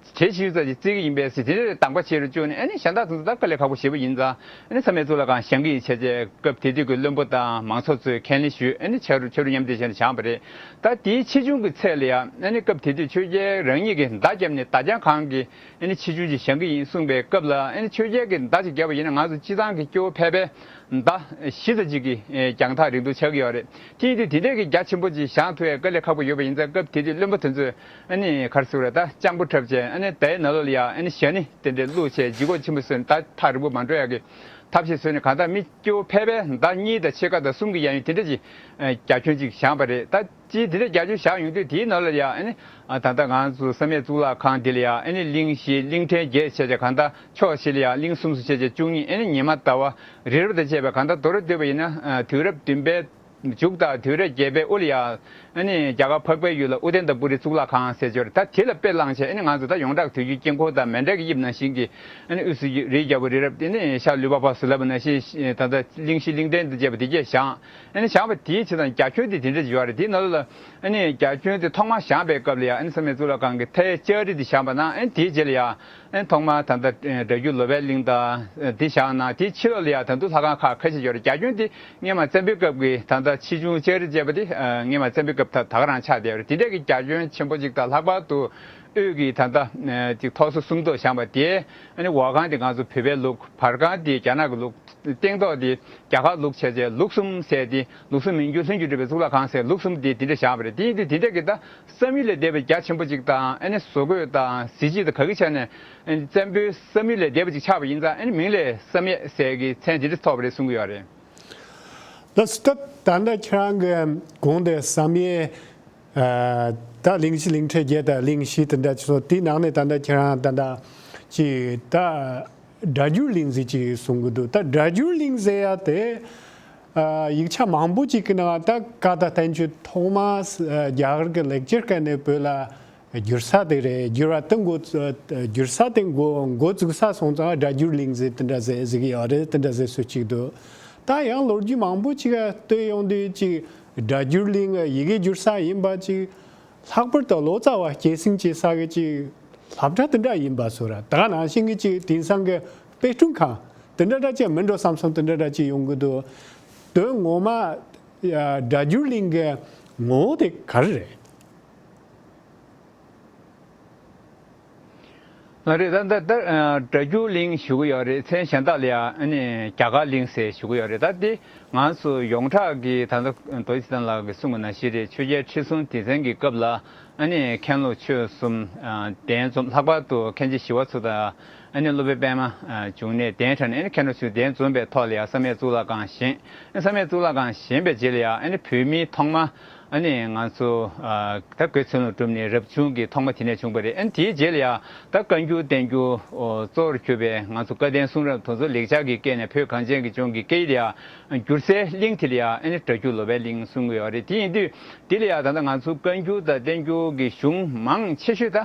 བྲེ་ཞིག་ཙམ་ཅིག་བརྩིགས་ཀྱི་ཡིན་པས་ཟེར། དེ་འདྲའི་གདམ་ག་བྱེད་རུ་བཅུག་ནས་ཨ་ནི་གཞན་དག་ཚོ་ད་དཀའ་ལས་ཁག་པོ་ཞེ་པོ་ཡིན་ཙང་། ཨ་ནི་བསམ་ཡས་གཙུག་ལག་ཁང་བཞེངས་ཀྱི་ཡིན་བྱས་བྱས། སྐབས་དེ་དུས་ཀྱི་བློན་པོ་དང་མང་ཚོགས་ཚོས་ཁས་ལེན་ཞུས། ཨ་ནི་ཆ་རུ་ཆ་རུ་མཉམ་འདེགས་བྱས་ནས་བཞེངས་པ་རེད། ད་དེའི་ཆེ་ཆུང་གི་ཚད་ལ་ཡང་ཨ་ནི་སྐབས་དེ་དུས་ཆོས་རྒྱལ་རང་ཉིད་ཀྱིས་མདའ་བརྒྱབ་ནས་མདའ་རྒྱང་གང་གི་ཨ་ནི་ཆེ་ཆུང་ཅིག་བཞེངས་ཀྱི་ཡིན་གསུངས་པའི་སྐབས་ལ། ཨ་ནི་ཆོས་རྒྱལ་གྱིས་མདའ་ཅིག་བརྒྱབ་པ་ཡིན་ན་ང་ཚོ་སྤྱིར་བཏང་གི་སྐྱོ་བོ་ཕལ་པས་མདའ་བཞི་ཙམ་ཅིག་གི་ཨེ་རྒྱང་ཐག་རིང་ཐུང་ཆགས་ཀྱི་ཡོད་རེད། དེ་ཡིན་དུས་དེ་འདྲས་ཀྱི་རྒྱ་ཆེན་པོ་ཅིག་བཞེངས་ཐུབ་ཡས་དཀའ་ལས་ཁག་པོ་ཡོད་པ་ཡིན་ཙང་། སྐབས་དེ་དུས་བློན་པོ་དེ་ཚོས་ཨ་ནི་ག་རེ་ཟེར་དགོས་རེད། ད་རྐྱང་པོ་འཁྲབ་བྱས་ཨ་ནི་མདའི་ནང་ལོགས་ལ་ཡ་ཨ་ནི་ཞྭ་ནི་དེ་འདྲས་བླུགས་བྱས་ལྗིད་ཁོག་ཆེན་པོ་བཟོས་ནས། ད་ཐག་རིང་པོ་མ་འགྲོ་ཡག་གི་ཐབས་ཤེས་བཟོས་ནས། གང་ལྟར་མི་སྐྱོ་བོ་ཕལ་པས་མདའ་གཉིས་དང་ཕྱེད་ཀ་དང་གསུམ་གྱི་ཡན་ཡོད་དེ་འདྲ་ཅིག་ཨ་རྒྱ་ཁྱོན་ཅིག་བཞེངས་པ་རེད། ད་ཅིག་དེ་འདྲ་རྒྱ་ཁྱོན་བཞེངས་ཡོང་དུས་དེའི་ནང་ལ་ཡ་ཨ་ནི་ཨ་ད་ལྟ་ང་ཚོ་བསམ་ཡས་གཙུག་ལག་ཁང་འདི་ལ་ཡ་ཨ་ནི་གླིང་བཞི་གླིང་ཕྲན་བརྒྱད་བྱས་བྱས། གང་ལྟར་ཕྱོགས་བཞི་ལ་ཡ་གླིང་གསུམ་བཟོ་བྱས་བྱས་བཅུ་གཉིས། ཨ་ནི་ཉི་མ་ཟླ་བ་རི་རབ་དང་བཅས་པའི། གང་ལྟར་མདོར་བསྡུས་པ་ཡིན་ན་ཨ་དུས་རབས་བདུན་པའི་ མཇུག་ལྟར་དུས་རབས་བརྒྱད་པའི་དབུ་ལ་ཡ། ཨ་ནི་རྒྱ་གར་འཕགས་པའི་ཡུལ་ལ་ཨུ་དན་ཏ་པུ་རི་གཙུག་ལག་ཁང་ཟེར་ཅིག་ཡོད་རེད། ད་དེ་ལ་དཔེ་བླངས་བྱས་ཨ་ནི་ང་ཚོ་ད་ཡོངས་གྲགས་དུས་རྒྱུན་དཀྱིལ་འཁོར་དང་མཎྜལ་གྱི་དབྱིབས་ནང་བཞིན་གྱི་ཨ་ནི་དབུས་སུ་རིའི་རྒྱལ་པོ་རི་རབ། དེ་ནས་ཤར་ལུས་འཕགས་པ་ཟེར་ལབ་པ་ནང་བཞིན་ད་ལྟ་གླིང་བཞི་གླིང་ཕྲན་དང་བཅས་པ་དེ་གས་བཞེངས། ཨ་ནི་བཞེངས་པ་དེའི་ཕྱི་དང་རྒྱ་ཁྱོན་དེ་དེ་འདྲ་ཡོད་རེད། དེའི་ནང་ལོགས་ལ་ཨ་ནི་རྒྱ་ཁྱོན་དེ་ཐོག་མར་བཞེངས་པའི་སྐབས་ལ་ཡ་ཨ་ནི་བསམ་ཡས་གཙུག་ལག་ཁང་གི་མཐའི་ལྕགས་རི་དེ་བཞེངས་པ་ན། ཨ་ནི་དེའི་རྗེས་ལ་ཡ་ཨ་ནི་ཐོག་མར་ད་ལྟ་སྒྲ་བསྒྱུར་ལོ་པཎ་གླིང་དང་དེ་བཞེངས་ན། དེའི་ཕྱི་ལོགས་ལ་ཡ་ད་དུང་ལྷ་ཁང་ཁག་ཁ་ཤས་ཡོད་རེད། རྒྱ་ཁྱོན་དེ་སྔོན་མ་བཙན་པོའི་སྐབས་ཀྱི་ད་ལྟ་ཆེ་ཆུང་ལྕགས་རི་བཅས་པ་དེ་སྔོན་མ་བཙན་པོའི་སྐབས་ད་ད་ག་རང་ཆགས་བསྡད་ཡོད་རེད། དེ་འདྲས་ཀྱི་རྒྱ་ཁྱོན་ཆེན་པོ་ཅིག་དང་། ལྷག་པར་དུ་དབུས་ཀྱི་ད་ལྟ་ཅིག་ཐོག་སོ་སུམ་མདོ་བཞེངས་པ་དེ་ཨ་ནི་འོག་ཁང་དེ་ང་ཚོ་བོད་པའི་ལུགས། བར་ཁང་དེ་རྒྱ་ནག་གི་ལུགས། སྟེང་ཐོག་དེ་རྒྱ་གར་ལུགས་བྱས་བྱས་ལུགས་གསུམ་ཟེར་ཏེ། ལུགས་གསུམ་མི་འགྱུར་ལྷུན་གྱིས་གྲུབ་པའི་གཙུག་ལག་ཁང་ཟེར་ལུགས་གསུམ་དེ་དེ་འདྲ་བཞེངས་པ་རེད། དེ་ཡིན་དུས་དེ་འདྲ་གི་ད་བསམ་ཡུལ་ལས་འདས་པའི་རྒྱ་ཆེན་པོ་ཅིག་དང་། ཨ་ནི་བཟོ་བཀོད་དང་གཟི་བརྗིད་དང་ག་གི་ཆ་ནས་ཨ་ནི་བཙན་པོའི་བསམ་ཡུལ་ལས་འདས་པ་ཅིག་ཆགས་པ་ཡིན་ཙང་། ཨ་ནི་མིང་ལས་བསམ་ཡས་ཟེར་གི་མཚན་དེ་འདྲ་ཐོགས་པ་རེད་གསུང་གི་ཡོད་རེད། ད་སྟབས་ད་ལྟ་ཁྱེད་རང་གི་གོང་དེ་བསམ་ཡས། ཨ། ད་གླིང་བཞི་གླིང་ཕྲན་བརྒྱད་དང་གླིང་བཞི་དེ་འདྲ་ཚོ་དེའི་ནང་ནས་ད་ལྟ་ཁྱེད་རང་ད་ལྟ་ཅིག་ད་སྒྲ་བསྒྱུར་གླིང་ཟེར་ཅིག་གསུང་གི་འདུག་ད་སྒྲ་བསྒྱུར་གླིང་ཟེར་ཡ་དེ། ཨ། ཡིག་ཆ་མང་པོ་ཅིག་གི་ནང་ད་བཀའ་དང་བསྟན་བཅོས་ཐོག་མ་རྒྱ་གར་གྱི་ལེགས་སྦྱར་སྐད་ནས་བོད་ལ་བསྒྱུར་ས་དེ་རེད། བསྒྱུར་བ་དེ་འགོ་བཙུགས། བསྒྱུར་ས་དེ་འགོ་འགོ་བཙུགས་ས་སོང་ཙང་སྒྲ་བསྒྱུར་གླིང་ཟེར་དེ་འདྲ་ཟེར་ཟེར་གི་ཡོད་རེད། དེ་འདྲ་ཟེར་སྲོལ་ཅིག་འདུག་ད་ཡང་ལོ་རྒྱུས་མང་པོ་ཅིག་ལ་ལྟོས་ཡོང་དུས་ཅིག་སྒྲ་བསྒྱུར་གླིང་ཡི་གེ་བསྒྱུར་ས་ཡིན་པ་ཅིག་ལྷག་པར་དུ་ལོ་ཙཱ་བ་སྐྱེད་སྲིང་བྱེད་ས་གི་ཅིག་སློབ་གྲྭ་དེ་འདྲ་ཡིན་པ་བཟོ་འདྲ། ད་ག་ནང་བཞིན་གྱི་ཅིག་དེང་སང་གི་དཔེ་སྐྲུན་ཁང་དེ་འདྲ་འདྲ་ཅིག་མིན་འགྲོ་བསམ་བསམ་དེ་འདྲ་འདྲ་ཅིག་ཡོང་གི་འདུག་དོན་ངོ་མ་སྒྲ་བསྒྱུར་གླིང་གི་ངོ་བོ་དེ་ག་རེ་རེད། ལགས་རེད། ད་ད་ད་སྒྲ་བསྒྱུར་གླིང་ཞུ་གི་ཡོད་རེད། མཚན་གཞན་དག་ལ་ཡང་ཨ་ནི་རྒྱ་གར་གླིང་ཟེར་ཞུ་གི་ཡོད་རེད། ད་དེ་ང་ཚོ་ཡོངས་གྲགས་ཀྱི་ད་ལྟ་རྡོ་རྗེ་ཐེག་དམན་ལགས་ཀྱིས་གསུངས་པ་ནང་བཞིན་རེད། ཆོས་རྒྱལ་ཁྲི་སྲོང་ལྡེ་བཙན་གྱི་སྐབས་ལ་ཨ་ནི་མཁན་སློབ་ཆོས་གསུམ་གདན་འཛོམས། ལྷག་པར་དུ་མཁན་ཆེན་ཞི་བ་འཚོ་དང་ཨ་ནི་སློབ་དཔོན་པདྨ་འབྱུང་གནས་གདན་དྲངས་ནས། ཨ་ནི་མཁན་སློབ་ཆོས་གདན་འཛོམས་པའི་ཐོག་ལ་ཡང་བསམ་ཡས་གཙུག་ལག་ཁང་བཞེངས། ཨ་ནི་བསམ་ཡས་གཙུག་ལག་ཁང་བཞེངས་པའི་རྗེས་ལ་ཡང་ཨ་ནི་བོད་མི་ཐོག་མ་ཨ་ནི་ང་ཚོ་ད་སྒོས་ཚུལ་ལུང་གྲུབ་ནས་རབ་བྱུང་གི་ཐོག་མ་དེ་ནས་བྱུང་བ་རེད། ཨ་ནི་དེའི་རྗེས་ལ་ཡང་ད་བཀའ་འགྱུར་བསྟན་འགྱུར་གཙོ་བོར་གྱུར་པའི་ང་ཚོ་བཀའ་བསྟན་གསུང་རབ་དེ་ཚོ་ལེགས་སྦྱར་གྱི་སྐད་ནས་བོད་གངས་ཅན་གྱི་ལྗོངས་ཀྱི་སྐད་ཡིག་ལ་ཡང་བསྒྱུར་སའི་གླིང་དེ་ལ་ཡང་ཨ་ནི་སྒྲ་བསྒྱུར་ལོ་པཎ་གླིང་གསུང་གི་ཡོད་རེད། དེ་ཡིན་དུས་དེ་ལ་ཡང་ད་ལྟ་ང་ཚོ་བཀའ་འགྱུར་དང་བསྟན་འགྱུར་གྱི་གཞུང་མང་ཆེ་ཤོས་ད་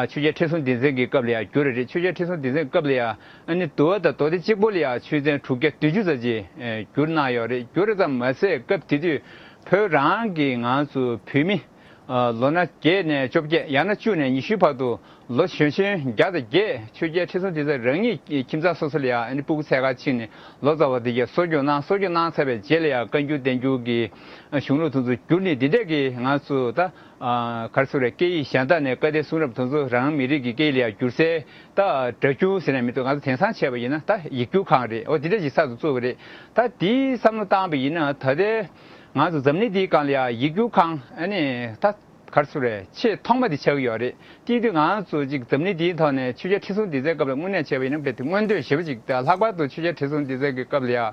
ཆོས་རྒྱལ་ཁྲི་སྲོང་ལྡེ་བཙན་གྱི་སྐབས་ལ་ཡང་བསྒྱུར་རེད། ཆོས་རྒྱལ་ཁྲི་སྲོང་ལྡེ་བཙན་གྱི་སྐབས་ལ་ཡང་ཨ་ནི་འདུལ་བ་དང་མདོ་སྡེ་གཅིག་པོ་ལ་ཡང་ཆོས་ཚན་དྲུག་བརྒྱ་བདུན་ཅུ་ཙམ་ཅིག་བསྒྱུར་གནང་ཡོད་རེད། བསྒྱུར་རེད་ཙམ་མ་ཟད་སྐབས་དེ་དུས་བོད་རང་གི་ང་ཚོ་བོད་མི་ལོ་ན་བརྒྱད་ནས་བཅོ་བརྒྱད་ཡང་ན་བཅུ་ནས་ཉི་ཤུའི་བར་དུ་ལོ་གཞོན་གཞོན་བརྒྱ་དང་བརྒྱད་ཆོས་རྒྱལ་ཁྲི་སྲོང་ལྡེ་བཙན་རང་ཉིད་ཀྱི་ཁྱིམ་ཚང་སོ་སོ་ལ་ཡང་ཨ་ནི་སྤུ་གུ་འཚོལ་གར་ཕྱིན་ནས་ལོ་ཙཱ་བ་དེ་གས་གསོ་སྐྱོང་གནང་། གསོ་སྐྱོང་གནང་ཚར་བའི་རྗེས་ལ་ཡང་བཀའ་འགྱུར་བསྟན་འགྱུར་གྱི་གཞུང་ལུགས་དེ་ཚོ་བསྒྱུར་ནས་འདི་འདྲས་ཀྱི་ང་ཚོ་ད་ག་རེ་ཟེར་རེད། སྐད་ཡིག་གཞན་དག་ནས་བཀའ་བསྟན་གསུང་རབ་དེ་ཚོ་རང་མི་རིགས་ཀྱི་སྐད་ཡིག་ལ་ཡང་བསྒྱུར་སའི་ད་སྒྲ་བསྒྱུར་ཟེར་ནས་མི་འདུག་ང་ཚོ་དེང་སང་བྱས་པ་ཡིན་ན་ད་ཡིག་སྒྱུར་ཁང་རེད། འོ་འདི་འདྲས་ཀྱི་གསར་དུ་བཙུགས་པ་རེད། ད་དེའི་བསམ་བློ་བཏང་བ་ཡིན་ན་ད་ལྟའི་ང་ཚོ་འཛམ་གླིང་འདིའི་སྒང་ལ་ཡང་ཡིག་སྒྱུར་ཁང་ཨ་ནི་ད་ག་རེ་ཟེར་རེད། ཆེས་ཐོག་མ་དེ་ཆགས་ཀྱི་ཡོད་རེད། དེ་དུས་ང་ཚོ་ཅིག་འཛམ་གླིང་འདིའི་ཐོག་ནས་ཆོས་རྒྱལ་ཁྲི་སྲོང་ལྡེ་བཙན་སྐབས་ལ་དངོས་གནས་བྱས་པ་ཡིན་ན་དཔེ་དེ་མངོན་འདོད་ཞེ་པོ་ཅིག་དང་། ལྷག་པར་དུ་ཆོས་རྒྱལ་ཁྲི་སྲོང་ལྡེ་བཙན་གྱི་སྐབས་ལ་ཡང་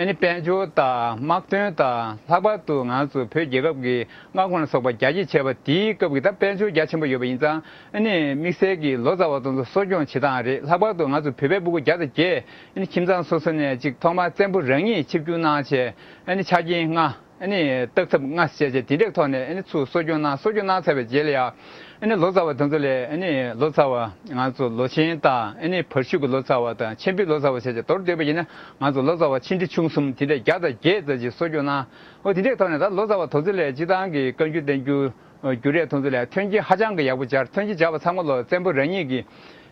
ཨ་ནི་དཔལ་འབྱོར་དང་དམག་དོན་དང་། ལྷག་པར་དུ་ང་ཚོ་བོད་རྒྱལ་ཁབ་ཀྱི་མངའ་ཁོངས་ལ་སོགས་པ་རྒྱ་སྐྱེད་བྱས་པ་དེའི་སྐབས་ཀྱི་ད་དཔལ་འབྱོར་རྒྱ་ཆེན་པོ་ཡོད་པ་ཡིན་ཙང་། ཨ་ནི་དམིགས་བསལ་གྱི་ལོ་ཙཱ་བ་དེ་ཚོ་གསོ་སྐྱོང་བྱེད་སྟངས་རེད། ལྷག་པར་དུ་ང་ཚོ་བོད་པའི་སྤུ་གུ་བརྒྱ་དང་བརྒྱད་ཨ་ནི་ཁྱིམ་ཚང་སོ་སོ་ནས་ཅིག་ཐོག་མར་བཙན་པོ་རང་ཉིད་ཆིབས་བསྒྱུར་གནང་བྱས། ཨ་ནི་ཆ་རྐྱེན་ལྔ། ཨ་ནི་བརྟག་ཐབས་ལྔ་བྱས་བྱས་དེ་འདྲའི་ཐོག་ནས་ཨ་ནི་ཚུར་གསོ་སྐྱོང་གནང་། གསོ་སྐྱོང་གནང་ཚར་བའི་རྗེས་ལ་ཡང་ཨ་ནི་ལོ་ཙཱ་བ་དེ་ཚོ་ལ་ཨ་ནི་ལོ་ཙཱ་བ་ང་ཚོ་ལོ་ཆེན་དང་། ཨ་ནི་བར་ཤུག་གི་ལོ་ཙཱ་བ་དང་། ཆེན་པོའི་ལོ་ཙཱ་བ་བྱས་བྱས་མདོར་བསྡུས་པ་ཡིན་ན་ང་ཚོ་ལོ་ཙཱ་བ་ཆེ་འབྲིང་ཆུང་གསུམ་དེ་འདྲ་བརྒྱ་དང་བརྒྱད་ཙམ་ཅིག་གསོ་སྐྱོང་གནང་། འོ་དེ་འདྲའི་ཐོག་ནས་ད་ལོ་ཙཱ་བ་དེ་ཚོ་ལ་སྤྱིར་བཏང་གི་བཀའ་འགྱུར་བསྟན་འགྱུར་བསྒྱུར་ཡས་དེ་ཚོ་ལ་མཐུན་རྐྱེན་ཧ་ཅང་གི་ཡག་པོ་སྦྱར། མཐུན་རྐྱེན་སྦྱར་བ་ཚང་མ་ལོ་བཙན་པོ་རང་ཉིད་ཀྱི་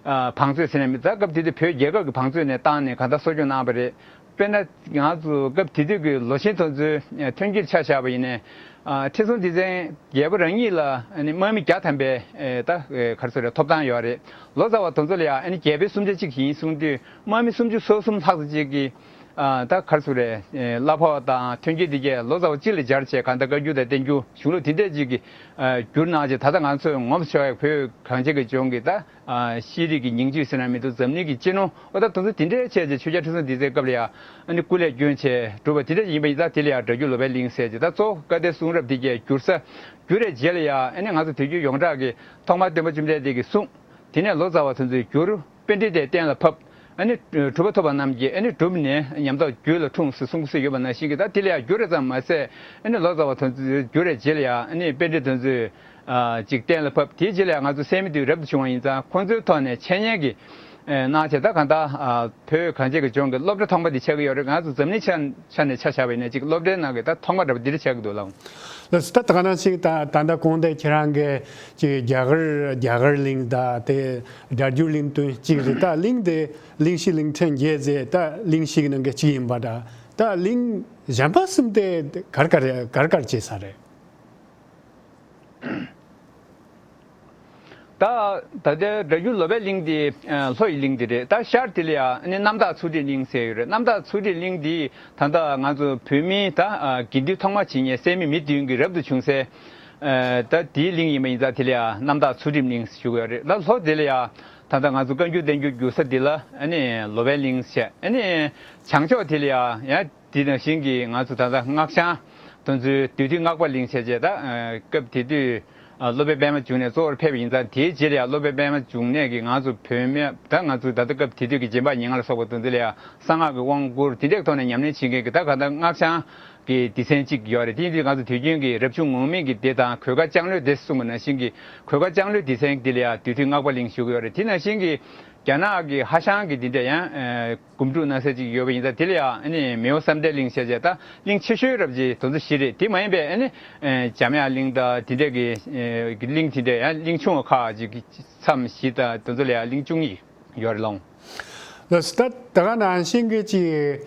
བང་མཛོད་ཟེར་ན་མི་འདུག་སྐབས་དེ་དུས་བོད་རྒྱལ་ཁབ་ཀྱི་བང་མཛོད་ནས་བཏང་ནས་གང་ལྟར་གསོ་སྐྱོང་གནང་བ་རེད། དཔེར་ན་ང་ཚོ་སྐབས་དེ་དུས་ཀྱི་ལོ་ཆེན་དེ་ཚོའི་མཐུན་རྐྱེན་ཆ་བཞག་པ་ཡིན་ནའི། ཨ། ཁྲི་སྲོང་ལྡེ་བཙན་རྒྱལ་པོ་རང་ཉིད་ལ་ཨ་ནི་དམག་མི་བརྒྱ་ཐམ་པའི་ཨེ་ད་ཨེ་ག་རེ་ཟེར་རེད། ཐོབ་ཐང་ཡོད་རེད། ལོ་ཙཱ་བ་དེ་ཚོ་ལ་ཡང་ཨ་ནི་རྒྱལ་པོའི་གསུམ་ཆ་གཅིག་ཡིན་གསུངས་དུས་དམག་མི་སུམ་ཅུ་སོ་གསུམ་ལྷག་ཙམ་ཅིག་གིས་ཨ་ད་ག་རེ་ཟེར་རེད། ཨེ་གླ་ཕོགས་དང་མཐུན་རྐྱེན་དེ་གས་ལོ་ཙཱ་བ་གཅིག་ལ་སྦྱར་བྱས་གང་ལྟར་བཀའ་འགྱུར་དང་བསྟན་འགྱུར་གཞུང་ལུགས་དེ་འདྲས་ཅིག་གི་ཨ་བསྒྱུར་གནང་བྱས། ད་ལྟ་ང་ཚོས་ངོམ་ཤོར་བའི་བོད་གངས་ཅན་གྱི་ལྗོངས་ཀྱི་ད། ཨ། ཤེས་རིག་གི་ཉིང་བཅུད་ཟེར་ན་མི་འདུག་འཛམ་གླིང་གི་སྤྱི་ནོར། འོ་ད་དེ་ཚོ་དེ་འདྲའི་བྱས་རྗེས་ཆོས་རྒྱལ་ཁྲི་སྲོང་ལྡེ་བཙན་སྐབས་ལ་ཡང་ཨ་ནི་སྐུ་ལས་བསྐྱོན་བྱས་གྲུབ་པ་དེ་འདྲ་ཡིན་པ་ཡིན་ཙང་། དེ་ལ་ཡང་སྒྲ་བསྒྱུར་ལོ་པཎ་གླིང་ཟེར་རྗེས། ད་གཙོ་བོ་བཀའ་བསྟན་གསུང་རབ་དེ་གས་བསྒྱུར་ས་བསྒྱུར་བའི་རྗེས་ལ་ཡང་ཨ་ནི་ང་ཚོ་དུས་རྒྱུན་ཡོངས་གྲགས་ཀྱི་ཐོག་མར་སྟོན་པ་བཅོམ་ལྡན་འདས་ཀྱིས་གསུངས། དེ་ནས་ལོ་ཙཱ་བ་དེ་ཚོས་བསྒྱུར། པཎྜི་ཏས་གཏན་ལ་ཕབ། ཨ་ནི་གྲུབ་པ་ཐོབ་པ་རྣམས་ཀྱིས་ཨ་ནི་བསྒྲུབས་ནས་ཉམས་རྟོགས་རྒྱུད་ལ་འཁྲུངས་ཟེར་གསུང་གི་ཡོད་པ་ནང་བཞིན་གྱི། ད་དེ་ལ་ཡང་བསྒྱུར་རེ་ཙམ་མ་ཟད། ཨ་ནི་ལོ་ཙཱ་བ་དེ་ཚོས་བསྒྱུར་རེ་རྗེས་ལ་ཡང་ཨ་ནི་པཎྜི་ཏ་དེ་ཚོས་ཨ་ཅིག་གཏན་ལ་ཕབ། དེའི་རྗེས་ལ་ཡང་ང་ཚོ་གསན་མི་དེ་རབ་ཏུ་བྱུང་བ་ཡིན་ཙང་། ཁོང་ཚོའི་ཐོག་ནས་འཆད་ཉན་གྱི་ཨ་གནང་བྱས། ད་གང་ལྟར་ཨ་བོད་གངས་ཅན་གྱི་ལྗོངས་ཀྱི་སློབ་གྲྭ་ཐོག་མ་དེ་ཆགས་ཀྱི་ཡོད་རེད། ང་ཚོ་འཛམ་གླིང་ཆ་ཆ་ནས་ཆ་བཞག་པ་ཡིན་ན་ཅིག་སློབ་གྲྭའི་ནང་གི་ད་ཐོག་མ་འདྲ་པོ་འདི་འདྲ་ཆགས་ཀྱི་འདུག་ལགས། ལགས་སོ། ད་ད་ག་ནང་བཞིན་ད་ད་ལྟ་གོང་དེ་ཁྱེད་རང་གིས་ཅིག་རྒྱ་གར་རྒྱ་གར་གླིང་དང་དེ་སྒྲ་བསྒྱུར་གླིང་དོན་གཅིག་རེད། ད་གླིང་དེ་གླིང་བཞི་གླིང་ཕྲན་བརྒྱད་ཟེར། ད་གླིང་བཞི་གི་ནང་གི་གཅིག་ཡིན་པ་འདྲ། ད་གླིང་གཞན་པ་གསུམ་དེ་གར་གར་གར་གར་བྱེད་ས་རེད། ད་ད་ལྟའི་སྒྲ་བསྒྱུར་ལོ་པཎ་གླིང་འདི་ཨ་ལྷོ་ཡི་གླིང་འདི་རེད། ད་ཤར་དེ་ལ་ཡང་ཨ་ནི་གནམ་བདག་ཚུལ་ཁྲིམས་གླིང་ཟེར་ཡོད་རེད། གནམ་བདག་ཚུལ་ཁྲིམས་གླིང་འདི་ད་ལྟ་ང་ཚོ་བོད་མིའི་ད་ཨ་དགེ་འདུན་ཐོག་མ་བྱེད་མཁན་གསན་མི་མི་བདུན་གྱིས་རབ་ཏུ་བྱུང་སའི་ཨ་ད་དེའི་གླིང་ཡིན་པ་ཡིན་ཙང་། དེ་ལ་ཡང་གནམ་བདག་ཚུལ་ཁྲིམས་གླིང་ཞུ་གི་ཡོད་རེད། ད་ལྷོ་དེ་ལ་ཡང་ད་ལྟ་ང་ཚོ་བཀའ་འགྱུར་བསྟན་འགྱུར་བསྒྱུར་ས་འདི་ལ་ཨ་ནི་ལོ་པཎ་གླིང་ཟེར། ཨ་ནི་བྱང་ཕྱོགས་དེ་ལ་ཡང་ཡང་དེ་ནང་བཞིན་གྱི་ང་ཚོ་ད་ལྟ་སྔགས་འཆང་དེ་ཚོའི་དེ་དུས་སྔགས་པ་གླིང་བྱས་བྱས། ད་ཨ་སྐབས་དེ་དུས་ཨ་སློབ་དཔོན་པདྨ་འབྱུང་གནས་གཙོ་བོར་ཕེབས་པ་ཡིན་ཙང་། དེའི་རྗེས་ལ་ཡང་སློབ་དཔོན་པདྨ་འབྱུང་གནས་ཀྱིས་ང་ཚོ་བོད་སྨད་ད་ང་ཚོ་ད་ལྟ་སྐབས་དེ་དུས་ཀྱི་སྦྱིན་པ་ཉེར་ལྔ་ལ་སོགས་པ་དེ་ཚོ་ལ་ཡང་གསང་སྔགས་ཀྱི་དབང་བསྐུར། དེ་འདྲའི་ཐོག་ནས་ཉམས་ལེན་བྱེད་མཁན་གྱི་ད་ག་ད་སྔགས་འཆང་གི་སྡེ་ཚན་གཅིག་ཡོད་རེད། དེ་ཡིན་དུས་ང་ཚོ་དུས་རྒྱུན་གྱི་རབ་བྱུང་ངུར་སྨྲིག་གི་སྡེ་དང་གོས་དཀར་ལྕང་ལོའི་སྡེ་གསུངས་པ་ནང་བཞིན་གྱི་གོས་དཀར་ལྕང་ལོའི་སྡེ་ཚན་འདི་ལ་ཡང་དེ་དུས་སྔགས་པ་གླིང་ཞུ་གི་ཡོད་རེད། དེ་ནང་བཞིན་གྱི་རྒྱ་ནག་གི་ཧ་ཤང་གི་འདི་འདྲ་ཡང་ཨ་སྒོམ་སྒྲུབ་གནང་ས་ཅིག་ཡོད་པ་ཡིན་ཙང་། དེ་ལ་ཡང་ཨ་ནི་མེའོ་བསམ་གཏན་གླིང་བྱས་བྱས། ད་གླིང་ཆེ་ཤོས་རབ་ཅིག་དེ་ཚོ་བཞི་རེད། དེ་མ་ཡིན་པའི་ཨ་ནི་ཨ་འཇམ་དབྱངས་གླིང་དང་དེ་འདྲ་གི་ཨ་གླིང་དེ་འདྲ་ཡང་གླིང་ཆུང་བ་ཁག་ཅིག་མཚམས་བཞི་དང་དེ་ཚོ་ལ་ཡང་གླིང་བཅུ་གཉིས་ཡོད་རེད་ལགས། ལགས་སོ། ད་ད་ག་ནང་བཞིན་གྱི་ཅིག་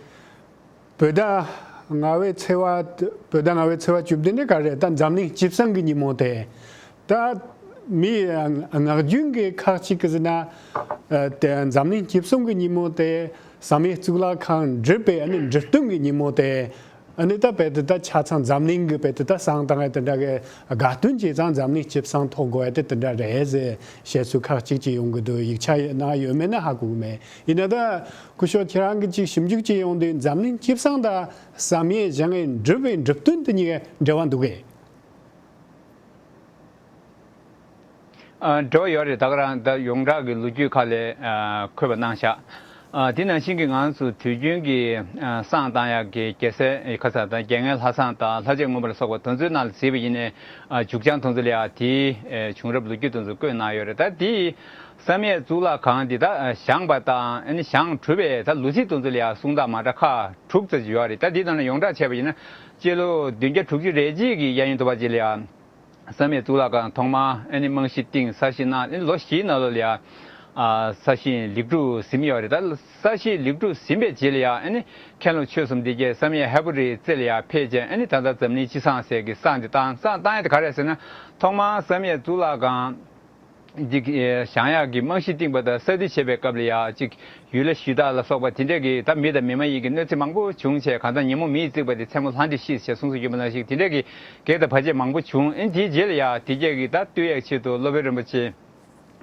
བོད་ཟླ་ལྔ་པའི་ཚེས་པ། བོད་ཟླ་ལྔ་པའི་ཚེས་པ་བཅུ་བདུན་དེ་ག་རེད། ད་འཛམ་གླིང་སྤྱི་བསང་གི་ཉིན་མོ་དེ། ད་མི་ངག་རྒྱུན་གྱི་ཁག་ཅིག་གིས་ཟེར་ན། ཨ་དེ་འཛམ་གླིང་སྤྱི་བསང་གི་ཉིན་མོ་དེ་བསམ་ཡས་གཙུག་ལག་ཁང་འགྲུབ་པའི་ཨ་ནི་འགྲུབ་སྟོན་གྱི་ཉིན་མོ་དེ། ཨ་ནི་ད་དཔེ་དེ་ད་ཆ་ཚང་འཛམ་གླིང་གི་དཔེ་དེ་ད་བསང་བཏང་ཡ་དེ་འདྲ་གི་དགའ་སྟོན་བྱས་ཙང་འཛམ་གླིང་སྤྱི་བསང་ཐོག་དགོས་ཡ་དེ་དེ་འདྲ་རེད་ཟེར་བཤད་ཚུལ་ཁག་ཅིག་ཅིག་ཡོང་གི་འདུག། ཡིག་ཆ་ནང་ཡོད་མེད་ན་ཧ་གོ་གི་མེད། ཡིན་ན་ད་སྐུ་ཞབས་ཁྱེད་རང་གིས་ཅིག་ཞིབ་འཇུག་བྱས་ཡོང་དུས། འཛམ་གླིང་སྤྱི་བསང་དང་བསམ་ཡས་བཞེངས་ཡས་འགྲུབ་པའི་འགྲུབ་སྟོན་དེ་གཉིས་ཀ་འབྲེལ་བ་འདུག་གས། ཨ་འབྲེལ་བ་ཡོད་རེད། ད་ག་རང་ད་ཡོངས་གྲགས་ཀྱི་ལོ་རྒྱུས་ཁག་ལ་ཨ་འཁོད་པ་གནང་བཞག། ཨ་དེ་ནང་བཞིན་གྱི་ང་ཚོ་དུས་རྒྱུན་གྱི་ཨ་བསང་བཏང་ཡག་གི་རྒྱལ་སྲས་ཁ་ས་དང་རྒྱལ་ངན་ལྷ་བསང་དང་ལྷ་རྗེ་མངོན་པར་སོགས་པ་དེ་ཚོའི་ནང་ལ་གཟིགས་པ་ཡིན་ནའི། ཨ་མཇུག་བྱང་དེ་ཚོ་ལ་ཡང་དེའི་ཨ་བྱུང་རབས་ལོ་རྒྱུས་དེ་ཚོ་བཀོད་གནང་ཡོད་རེད། ད་དེའི་བསམ་ཡས་གཙུག་ལག་ཁང་འདི་ད་ཨ་བཞེངས་པ་དང་ཨ་ནི་བཞེངས་གྲུབ་པའི་ད་ལོ་ཚིགས་དེ་ཚོ་ལ་ཡང་གསུང་སྟངས་མ་འདྲ་ཁག་དྲུག་ཙམ་ཡོད་རེད། ད་དེའི་ནང་ནས་ཡོངས་གྲགས་བྱས་པ་ཡིན་ན། སྤྱི་ལོ་བདུན་བརྒྱ་དྲུག་ཅུ་རེ་གཅིག་གི་གཡས་གཡོན་དུ་བ་ཅིག་ལ་ཡང་བསམ་ཡས་གཙུག་ལག་ཁང་ཐོག་མར་ཨ་ནི་རྨང་གཞི་བཏིང་། ས་གཞི་གནང་། ཨ་ནི་ལོ་བཞིའི་ནང་ལོགས་ལ་ཡང་ཨ་ས་གཞི་ལེགས་གྲུབ་ཟིན་ཡོད་རེད། ད་ས་གཞི་ལེགས་གྲུབ་ཟིན་པའི་རྗེས་ལ་ཡང་ཨ་ནི་མཁན་སློབ་ཆོས་གསུམ་སྡེ་བརྒྱད་བསམ་ཡས་ཧས་པོ་རིའི་རྩེ་ལ་ཡང་ཕེབས་བྱས། ཨ་ནི་ད་ལྟ་འཛམ་གླིང་སྤྱི་བསང་ཟེར་གྱི་བསང་འདི་བཏང་། བསང་བཏང་ཡས་དེ་ག་རེ་རེད་ཟེར་ན། ཐོག་མར་བསམ་ཡས་གཙུག་ལག་ཁང་འདི་བཞེངས་ཡག་གི་རྨང་གཞི་བཏིང་པ་དང་གསར་བསྡུ་བྱེད་པའི་སྐབས་ལ་ཡང་ཅིག་ཡུལ་ལྷ་གཞི་བདག་ལ་སོགས་པ་དེ་འདྲས་ཀྱི་ད་མི་དང་མི་མ་ཡིན་གྱི་གནོད་འཚེ་མང་པོ་བྱུང་བྱས། གང་ལྟར་ཉིན་མོ་མེ་ཡིས་བརྩིགས་པ་དེ་མཚན་མོ་ལྷ་འདྲེས་ཤི་ཟེར་གསུངས་སྲོལ་ཡོད་པ་ནང་བཞིན། དེ་འདྲས་ཀྱི་གེགས་དང་བར་ཆད་མང་པོ་བྱུང་། ཨ་ནི་དེའི་རྗེས་ལ་ཡང་དེ་རྗེས་ཀྱི་ད་བཏུལ་ཡག་ཆེད་དུ་སློབ་དཔོན་རིན་པོ་ཆེ་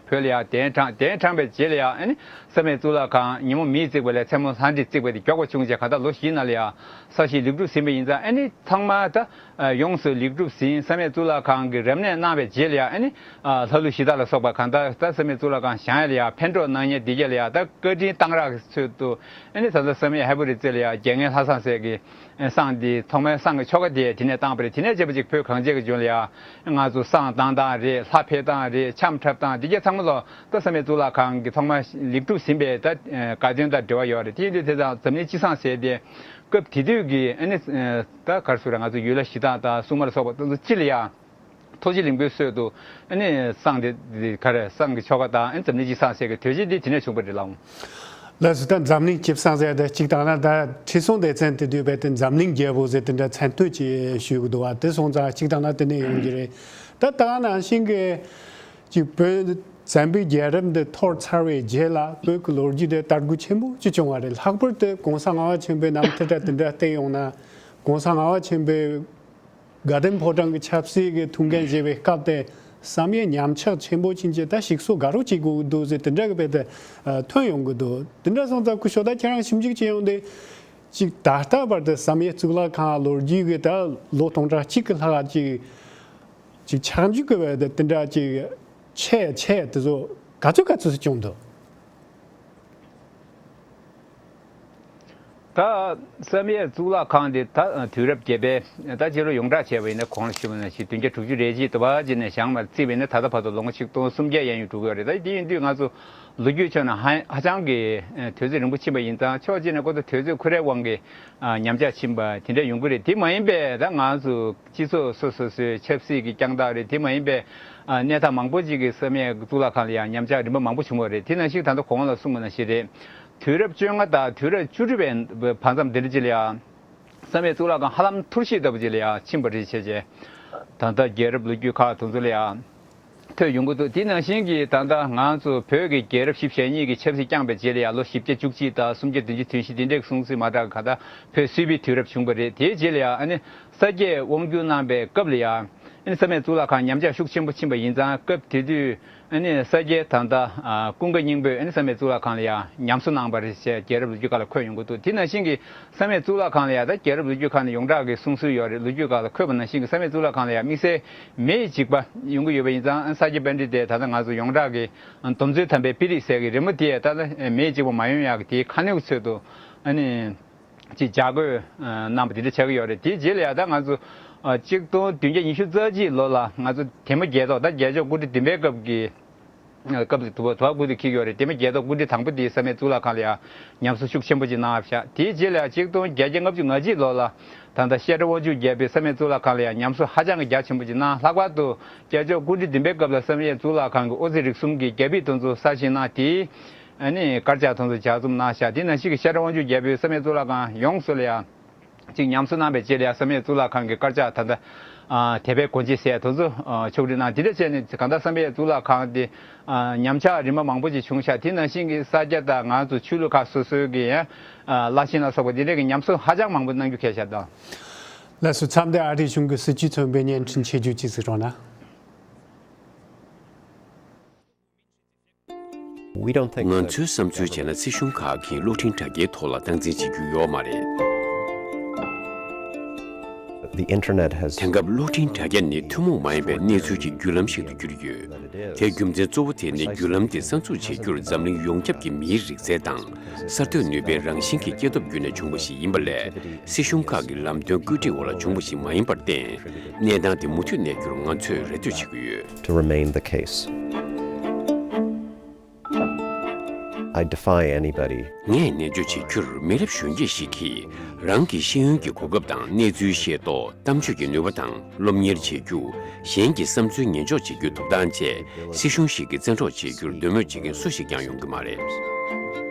བོད་ལ་ཡང་གདན་དྲངས། གདན་དྲངས་པའི་རྗེས་ལ་ཡང་ཨ་ནི་བསམ་ཡས་གཙུག་ལག་ཁང་ཉིན་མོ་མེ་ཡིས་བརྩིགས་པ་ལས་མཚན་མོ་ལྷ་འདྲེས་བརྩིགས་པ་དེ་མགྱོགས་པ་བྱུང་བྱས། གང་ལྟར་ལོ་བཞིའི་ནང་ལ་ཡང་ས་གཞི་ལེགས་གྲུབ་ཟིན་པ་ཡིན་ཙང་། ཨ་ནི་ཚང་མ་ད་ཨ་ཡོངས་སུ་ལེགས་གྲུབ་ཟིན། བསམ་ཡས་གཙུག་ལག་ཁང་གི་རབ་གནས་གནང་བའི་རྗེས་ལ་ཡང་ཨ་ནི་ཨ་ལྷ་ཀླུ་གཞི་བདག་ལ་སོགས་པ་གང་ལྟར་ད་བསམ་ཡས་གཙུག་ལག་ཁང་བཞེངས་ཡས་ལ་ཡང་ཕན་གྲོགས་གནང་མཁན་དེ་གྱད་ལ་ཡང་ད་བཀའ་དྲིན་གཏང་རག་གི་ཚུལ་དུ། ཨ་ནི་ད་ལྟ་བསམ་ཡས་ཧས་པོ་རིའི་རྩེ་ལ་ཡང་རྒྱལ་ངན་ལྷ་བསང་ཟེར་གྱི་བསང་འདི་ཐོག་མའི་བསང་གི་ཆོ་ག་དེ་དེ་ནས་བཏང་པ་རེད། དེ་ནས་བྱས་པ་ཅིག་བོད་གངས་ཅན་གྱི་ལྗོངས་ལ་ཡང་ང་ཚོ་བསང་བཏང་སྟངས་རེད། ལྷ་ཕེབས་སྟངས་རེད། འཆམ་འཁྲབ་སྟངས་དེ་གྱད་ཚང་མ་ལོ་ད་བསམ་ཡས་གཙུག་ལག་ཁང་གི་ཐོག་མ་ལེགས་གྲུབ་ཟིན་པའི་ད་དགའ་སྟོན་དང་འབྲེལ་བ་ཡོད་རེད། དེ་ཡིན་དུས་དེ་དང་འཛམ་གླིང་སྤྱི་བསང་ཟེར་དེ་སྐབས་དེ་དུས་ཀྱི་ཨ་ནི་ད་ག་རེ་ཟེར་རེད། ང་ཚོ་ཡུལ་ལྷ་གཞི་བདག་དང་སྲུང་མ་ལ་སོགས་པ་དེ་ཚོ་སྤྱི་ལ་ཡང་ཐུགས་རྗེ་ལེགས་འབུལ་སྲོལ་དུ་ཨ་ནི་བསང་དེ་དེ་ག་རེ་བསང་གི་ཆོ་ག་དང་ཨ་ནི་འཛམ་གླིང་སྤྱི་བསང་ཟེར་གྱི་དོན་གཞི་དེ་དེ་ནས་བྱུང་བ་རེད་ལགས། ལགས་སོ། ད་འཛམ་གླིང་སྤྱི་བསང་ཟེར་དེ་གཅིག་དང་ན། ད་ཁྲི་སྲོང་ལྡེ་བཙན་དེ་དུས་རྦད་དེ་འཛམ་གླིང་རྒྱལ་པོ་ཟེར་དེ་འདྲ་མཚན་བསྟོད་ཅིག་ཞུ་གི་འདུག་བ། དེ་སོང་ཙང་གཅིག་དང་ན་དེ་ནས་ཡོང་གི་རེད། ད་ད་ག་ནང་བཞིན་གྱི་ཅིག་བོད་བཙན་པོའི་རྒྱལ་རབས་འདི་འཐོར་ཚར་བའི་རྗེས་ལ་བོད་ཀྱི་ལོ་རྒྱུས་དེ་དར་རྒུད་ཆེན་པོ་ཅིག་བྱུང་བ་རེད། ལྷག་པར་དུ་གོང་ས་ལྔ་པ་ཆེན་པོའི་རྣམ་ཐར་དང་དེ་འདྲ་བལྟས་ཡོང་ན། གོང་ས་ལྔ་པ་ཆེན་པོས་དགའ་ལྡན་ཕོ་བྲང་གི་ཆབ་སྲིད་ཀྱི་ཐུགས་འགན་བཞེས་པའི་སྐབས་དེ་བསམ་ཡས་ཉམས་ཆག་ཆེན་པོ་ཕྱིན་ཆད་ད་ཞིག་གསོ་དགའ་རབ་བྱེད་དགོས་ཀྱི་འདུག་ཟེར་དེ་འདྲ་གི་དཔེ་དེ་ཐོན་ཡོང་གི་འདུག། དེ་འདྲ་སོང་ཙང་སྐུ་ཞབས་ད་ཁྱེད་རང་ཞིབ་འཇུག་བྱེད་ཡོང་དུས། ཅིག་ད་ལྟ་བར་དུ་བསམ་ཡས་གཙུག་ལག་ཁང་ལོ་རྒྱུས་ཀྱི་ད་ལོ་སྟོང་ཕྲག་གཅིག་གི་ལྷག་ཅིག་ཅིག་ཆག་འཇིག་གི་བས་དེ་འདྲ་ཅིག་ཆད་ཆད་དེ་ཚོ་ག་ཚོད་ག་ཚོད་སུ་བྱུང་འདུག། ད་བསམ་ཡས་གཙུག་ལག་ཁང་དེ་ད་དུས་རབས་བརྒྱད་པའི་ད་སྤྱི་ལོ་ཡོངས་གྲགས་བྱས་པ་ཡིན་ན་གོང་ལ་ཞུས་པ་ནང་བཞིན་བདུན་བརྒྱ་དྲུག་ཅུ་རེ་གཅིག་དུ་བ་ཅིག་ནས་བཞེངས་མ་བརྩིས་པ་ཡིན་ན་ད་ལྟ་བར་དུ་ལོ་ངོ་ཆིག་སྟོང་སུམ་བརྒྱ་གཡས་གཡོན་འགྲོ་གི་ཡོད་རེད། ད་དེ་ཡིན་དུས་ང་ཚོ་ལོ་རྒྱུས་ཕྱོགས་ནས་ཧ་ཧ་ཅང་གི་དུས་ཚོད་རིང་པོ་ཕྱིན་པ་ཡིན་ཙང་ཕྱོགས་གཅིག་ནས་ཁོ་ཚོ་དུས་ཚོད་ཁོ་རའི་དབང་གིས་ཉམས་ཆག་ཕྱིན་པ་དེ་འདྲ་ཡོང་གི་རེད། དེ་མ་ཡིན་པའི་ད་ང་ཚོ་སྤྱི་ཚོགས་སོ་སོ་སོའི་ཆབ་སྲིད་ཀྱི་རྐྱང་རྟགས་རེད། དེ་མ་ཡིན་པའི་གནས་སྟངས་མང་པོ་ཅིག་གིས་བསམ་ཡས་གཙུག་ལག་ཁང་ལ་ཡང་ཉམས་ཆག་རིམ་པ་མང་པོ་བྱུང་བ་རེད། དེ་ནང་བཞིན་ད་ལྟ་གོང་ལ་གསུངས་པ་ནང་བཞིན་རེད། དུས་རབས་བཅོ་ལྔ་དང་དུས་རབས་བཅུ་དྲུག་པའི་བར་མཚམས་དེ་འདྲ་ཅིག་ལ་ཡང་བསམ་ཡས་གཙུག་ལག་ཁང་ཧ་ལམ་འཐོར་ཞིག་ལྟ་བུ་ཅིག་ལ་ཡང་ཕྱིན་པ་རེད་བྱས་བྱས། ད་ལྟ་རྒྱལ་རབས་ལོ་རྒྱུས་ཁག་དེ་ཚོ་ལ་ཡང་ཐོས་ཡོང་གི་འདུག་དེ་ནང་བཞིན་གྱི་ད་ལྟ་ང་ཚོ་བོད་ཀྱི་རྒྱལ་རབས་བཞི་བཅུ་ཞེ་གཉིས་ཀྱི་ཆབ་སྲིད་བསྐྱངས་པའི་རྗེས་ལ་ཡང་ལོ་བཞི་བརྒྱ་བཅུ་གཅིག་དང་སུམ་བརྒྱ་བདུན་ཅུ་དོན་བཞི་དེ་འདྲའི་སྲུང་བརྩི་མ་དྲག་ག་ད་བོད་སིལ་བུའི་དུས་རབས་བྱུང་པ་རེད། དེའི་རྗེས་ལ་ཡང་ཨ་ནི་ས་སྐྱས་དབང་བསྒྱུར་གནང་པའི་སྐབས་ལ་ཡང་ཨ་ནི་བསམ་ཡས་གཙུག་ལག་ཁང་ཉམས་ཆག་ཤུགས་ཆེན་པོ་ཕྱིན་པ་ཡིན་ཙང་སྐབས་དེ་དུས་ཨ་ནི་ས་སྐྱའི་ད་ལྟ་ཀུན་དགའ་སྙིང་པོས་ཨ་ནི་བསམ་ཡས་གཙུག་ལག་ཁང་ལ་ཡང་ཉམས་གསོ་གནང་བ་རེད་ཅེས་རྒྱལ་རབས་ལོ་རྒྱུས་ཁག་ལ་འཁོད་ཡོང་གི་འདུག་དེ་ནང་བཞིན་གྱི་བསམ་ཡས་གཙུག་ལག་ཁང་ལ་ཡང་ད་རྒྱལ་རབས་ལོ་རྒྱུས་ཁག་ནས་ཡོངས་གྲགས་ཀྱི་གསུང་སྲོལ་ཡོད་རེད། ལོ་རྒྱུས་ཁག་ལ་འཁོད་པ་ནང་བཞིན་གྱི་བསམ་ཡས་གཙུག་ལག་ཁང་ལ་ཡང་དམིགས་བསལ་མེ་ཡི་འཇིགས་པ་ཡོང་གི་ཡོད་པ་ཡིན་ཙང་ས་སྐྱ་པཎྜི་ཏས་ད་ལྟ་ང་ཚོ་ཡོངས་གྲགས་ཀྱི་སྡོམ་བརྩོན་དམ་པའི་དཔེ་རིས་ཟེར་གྱི་རི་མོ་དེ་ད་ལྟ་མེ་ཡི་འཇིགས་པ་མ་ཡོང་ཡག་གི་དེའི་ཁ་སྣོན་གྱི་ཚུལ་དུ་ཨ་ནི། ཅིག་ལྗགས་བཀོད་གནང་པ་དེ་འདྲ་ཆགས་ཀྱི་ཡོད་རེད། དེའི་རྗེས་ལ་ཡང་ད་ང་ཚོ་གཅིག་སྟོང་བདུན་བརྒྱ་ཉི་ཤུ་རྩ་གཅིག་ལོ་ལ་ང་ཚོ་དེ་མ་རྒྱལ་ཐོག་ད་རྒྱལ་མཆོག་སྐུ་ཕྲེང་བདུན་པའི་སྐབས་ཀྱི་སྐབས་དུ་བ་དུ་བ་སྐུ་དུ་འཁྱེར་ཡོད་རེད། དེ་མ་རྒྱལ་ཐོག་སྐུ་ཕྲེང་དང་པོ་དེའི་བསམ་ཡས་གཙུག་ལག་ཁང་ལ་ཡང་ཉམས་གསོ་ཤུགས་ཆེན་པོ་ཅིག་གནང་བཞག་དེའི་རྗེས་ལ་ཡང་གཅིག་སྟོང་བརྒྱད་བརྒྱ་ལྔ་བཅུ་ང་གཅིག་ལོ་ལ་ད་ལྟ་བཤད་སྒྲ་དབང་ཕྱུག་རྒྱལ་པོའི་བསམ་ཡས་གཙུག་ལག་ཁང་ལ་ཡང་ཉམས་གསོ་ཧ་ཅང་གི་རྒྱ་ཆེན་པོ་ཅིག་གནང་། ལྷག་པར་དུ་རྒྱལ་མཆོག་སྐུ་ཕྲེང་བདུན་པའི་སྐབས་ལ་བསམ་ཡས་གཙུག་ལག་ཁང་གི་ཨོ་རྩལ་རིག་གསུམ་གྱི་རྒྱ་ཕིབས་དེ་ཚོ་གསར་བཞེངས་གནང་། དེའི་ཨ་ནི་དཀར་ཆག་དེ་ཚོ་ལྗགས་རྩོམ་གནང་བཞག་དེ་ནང་བཞིན་གྱི་བཤད་སྒྲ་དབང་ཕྱུག་རྒྱལ་པོའི་བསམ་ཡས་གཙུག་ལག་ཁང་ཡོངས་སུ་ལ་ཡང་ཅིག་ཉམས་གསོ་གནང་བའི་རྗེས་ལ་ཡང་བསམ་ཡས་གཙུག་ལག་ཁང་གི་དཀར་ཆག་ད་ལྟ་ཨ་དད་པའི་སྒོ་འབྱེད་ཟེར་དེ་ཚོ་ཨ་ཕྱོགས་སྒྲིག་གནང་། དེ་འདྲ་བྱས་ནས་གང་ལྟར་བསམ་ཡས་གཙུག་ལག་ཁང་དེ་ཨ་ཉམས་ཆག་རིམ་པ་མང་པོ་ཅིག་བྱུང་ཤག་དེ་ནང་བཞིན་གྱི་ས་སྐྱ་དང་ང་ཚོ་ཆོས་ལུགས་ཁག་སོ་སོའི་གི་ཡང་ཨ་བླ་ཆེན་ལ་སོགས་པ་དེ་འདྲ་གི་ཉམས་གསོ་ཧ་ཅང་མང་པོ་གནང་རྒྱུ་གལ་ཆེ་ད། ལགས་སོ། མཚམས་འདིར་ཨ་རིའི་གཞུང་གི་སྲིད་བྱུས་ཚོགས་པའི་བརྙན་འཕྲིན་ཆེད་བརྗོད་ཅིག་གཟིགས་རོགས་གནང་། We don't think ང་ཚོའི་བསམ་ཚུལ་བྱས་ན་སྲིད་གཞུང་ཁག་གིས་གློག་འཕྲིན་དྲ་རྒྱའི་ཐོག་ལ་སྟངས་འཛིན་བྱེད་རྒྱུ་ཡོད་མ་རེད། The internet has དེང་སྐབས་གློག་འཕྲིན་དྲ་རྒྱ་ནི་ཐུན་མོང་མ་ཡིན་པའི་གནས་ཚུལ་གྱི་བརྒྱུད་ལམ་ཞིག་ཏུ་གྱུར་ཡོད། དེའི་རྒྱུ་མཚན་གཙོ་བོ་དེ་ནི་བརྒྱུད་ལམ་དེ་གསར་འཛུགས་བྱེད་རྒྱུར་འཛམ་གླིང་ཡོངས་ཁྱབ་ཀྱི་མིའི་རིག་རྩལ་དང་། གསར་གཏོད་ནུས་པའི་རང་བཞིན་གྱི་སྐྱེ་སྟོབས་བརྒྱུད་ནས་བྱུང་བ་ཞིག་ཡིན་པ་ལས། སྲིད་གཞུང་ཁག་གི་ལམ་སྟོན་བཀོད་སྒྲིག་འོག་ལ་བྱུང་བ་ཞིག་མ་ཡིན་པར་བརྟེན། གནས་སྟངས་དེ་མུ་མཐུད་གནས་རྒྱུར་ང་ཚོས་རེ་ལྟོས་བྱེད་ཀྱི་ཡོད། To remain the case. I defy anybody. ངས་ནན་བརྗོད་བྱེད་རྒྱུར་མི་རབས་གཞོན་སྐྱེས་ཤིག་གིས་རང་གི་ཤེས་ཡོན་གྱི་གོ་སྐབས་དང་གནས་ཚུལ་ཤེས་རྟོགས། གཏམ་བརྗོད་ཀྱི་ནུས་པ་དང་སློབ་གཉེར་བྱེད་རྒྱུ། གཞན་གྱི་བསམ་ཚུལ་ཉན་འཇོག་བྱེད་རྒྱུའི་ཐོབ་ཐང་བཅས་སྲིད་གཞུང་ཞིག་གིས་བཙན་འཕྲོག་བྱེད་རྒྱུར་འདོད་མོས་བྱེད་མཁན་སུ་ཞིག་ཀྱང་ཡོང་གི་མ་རེད།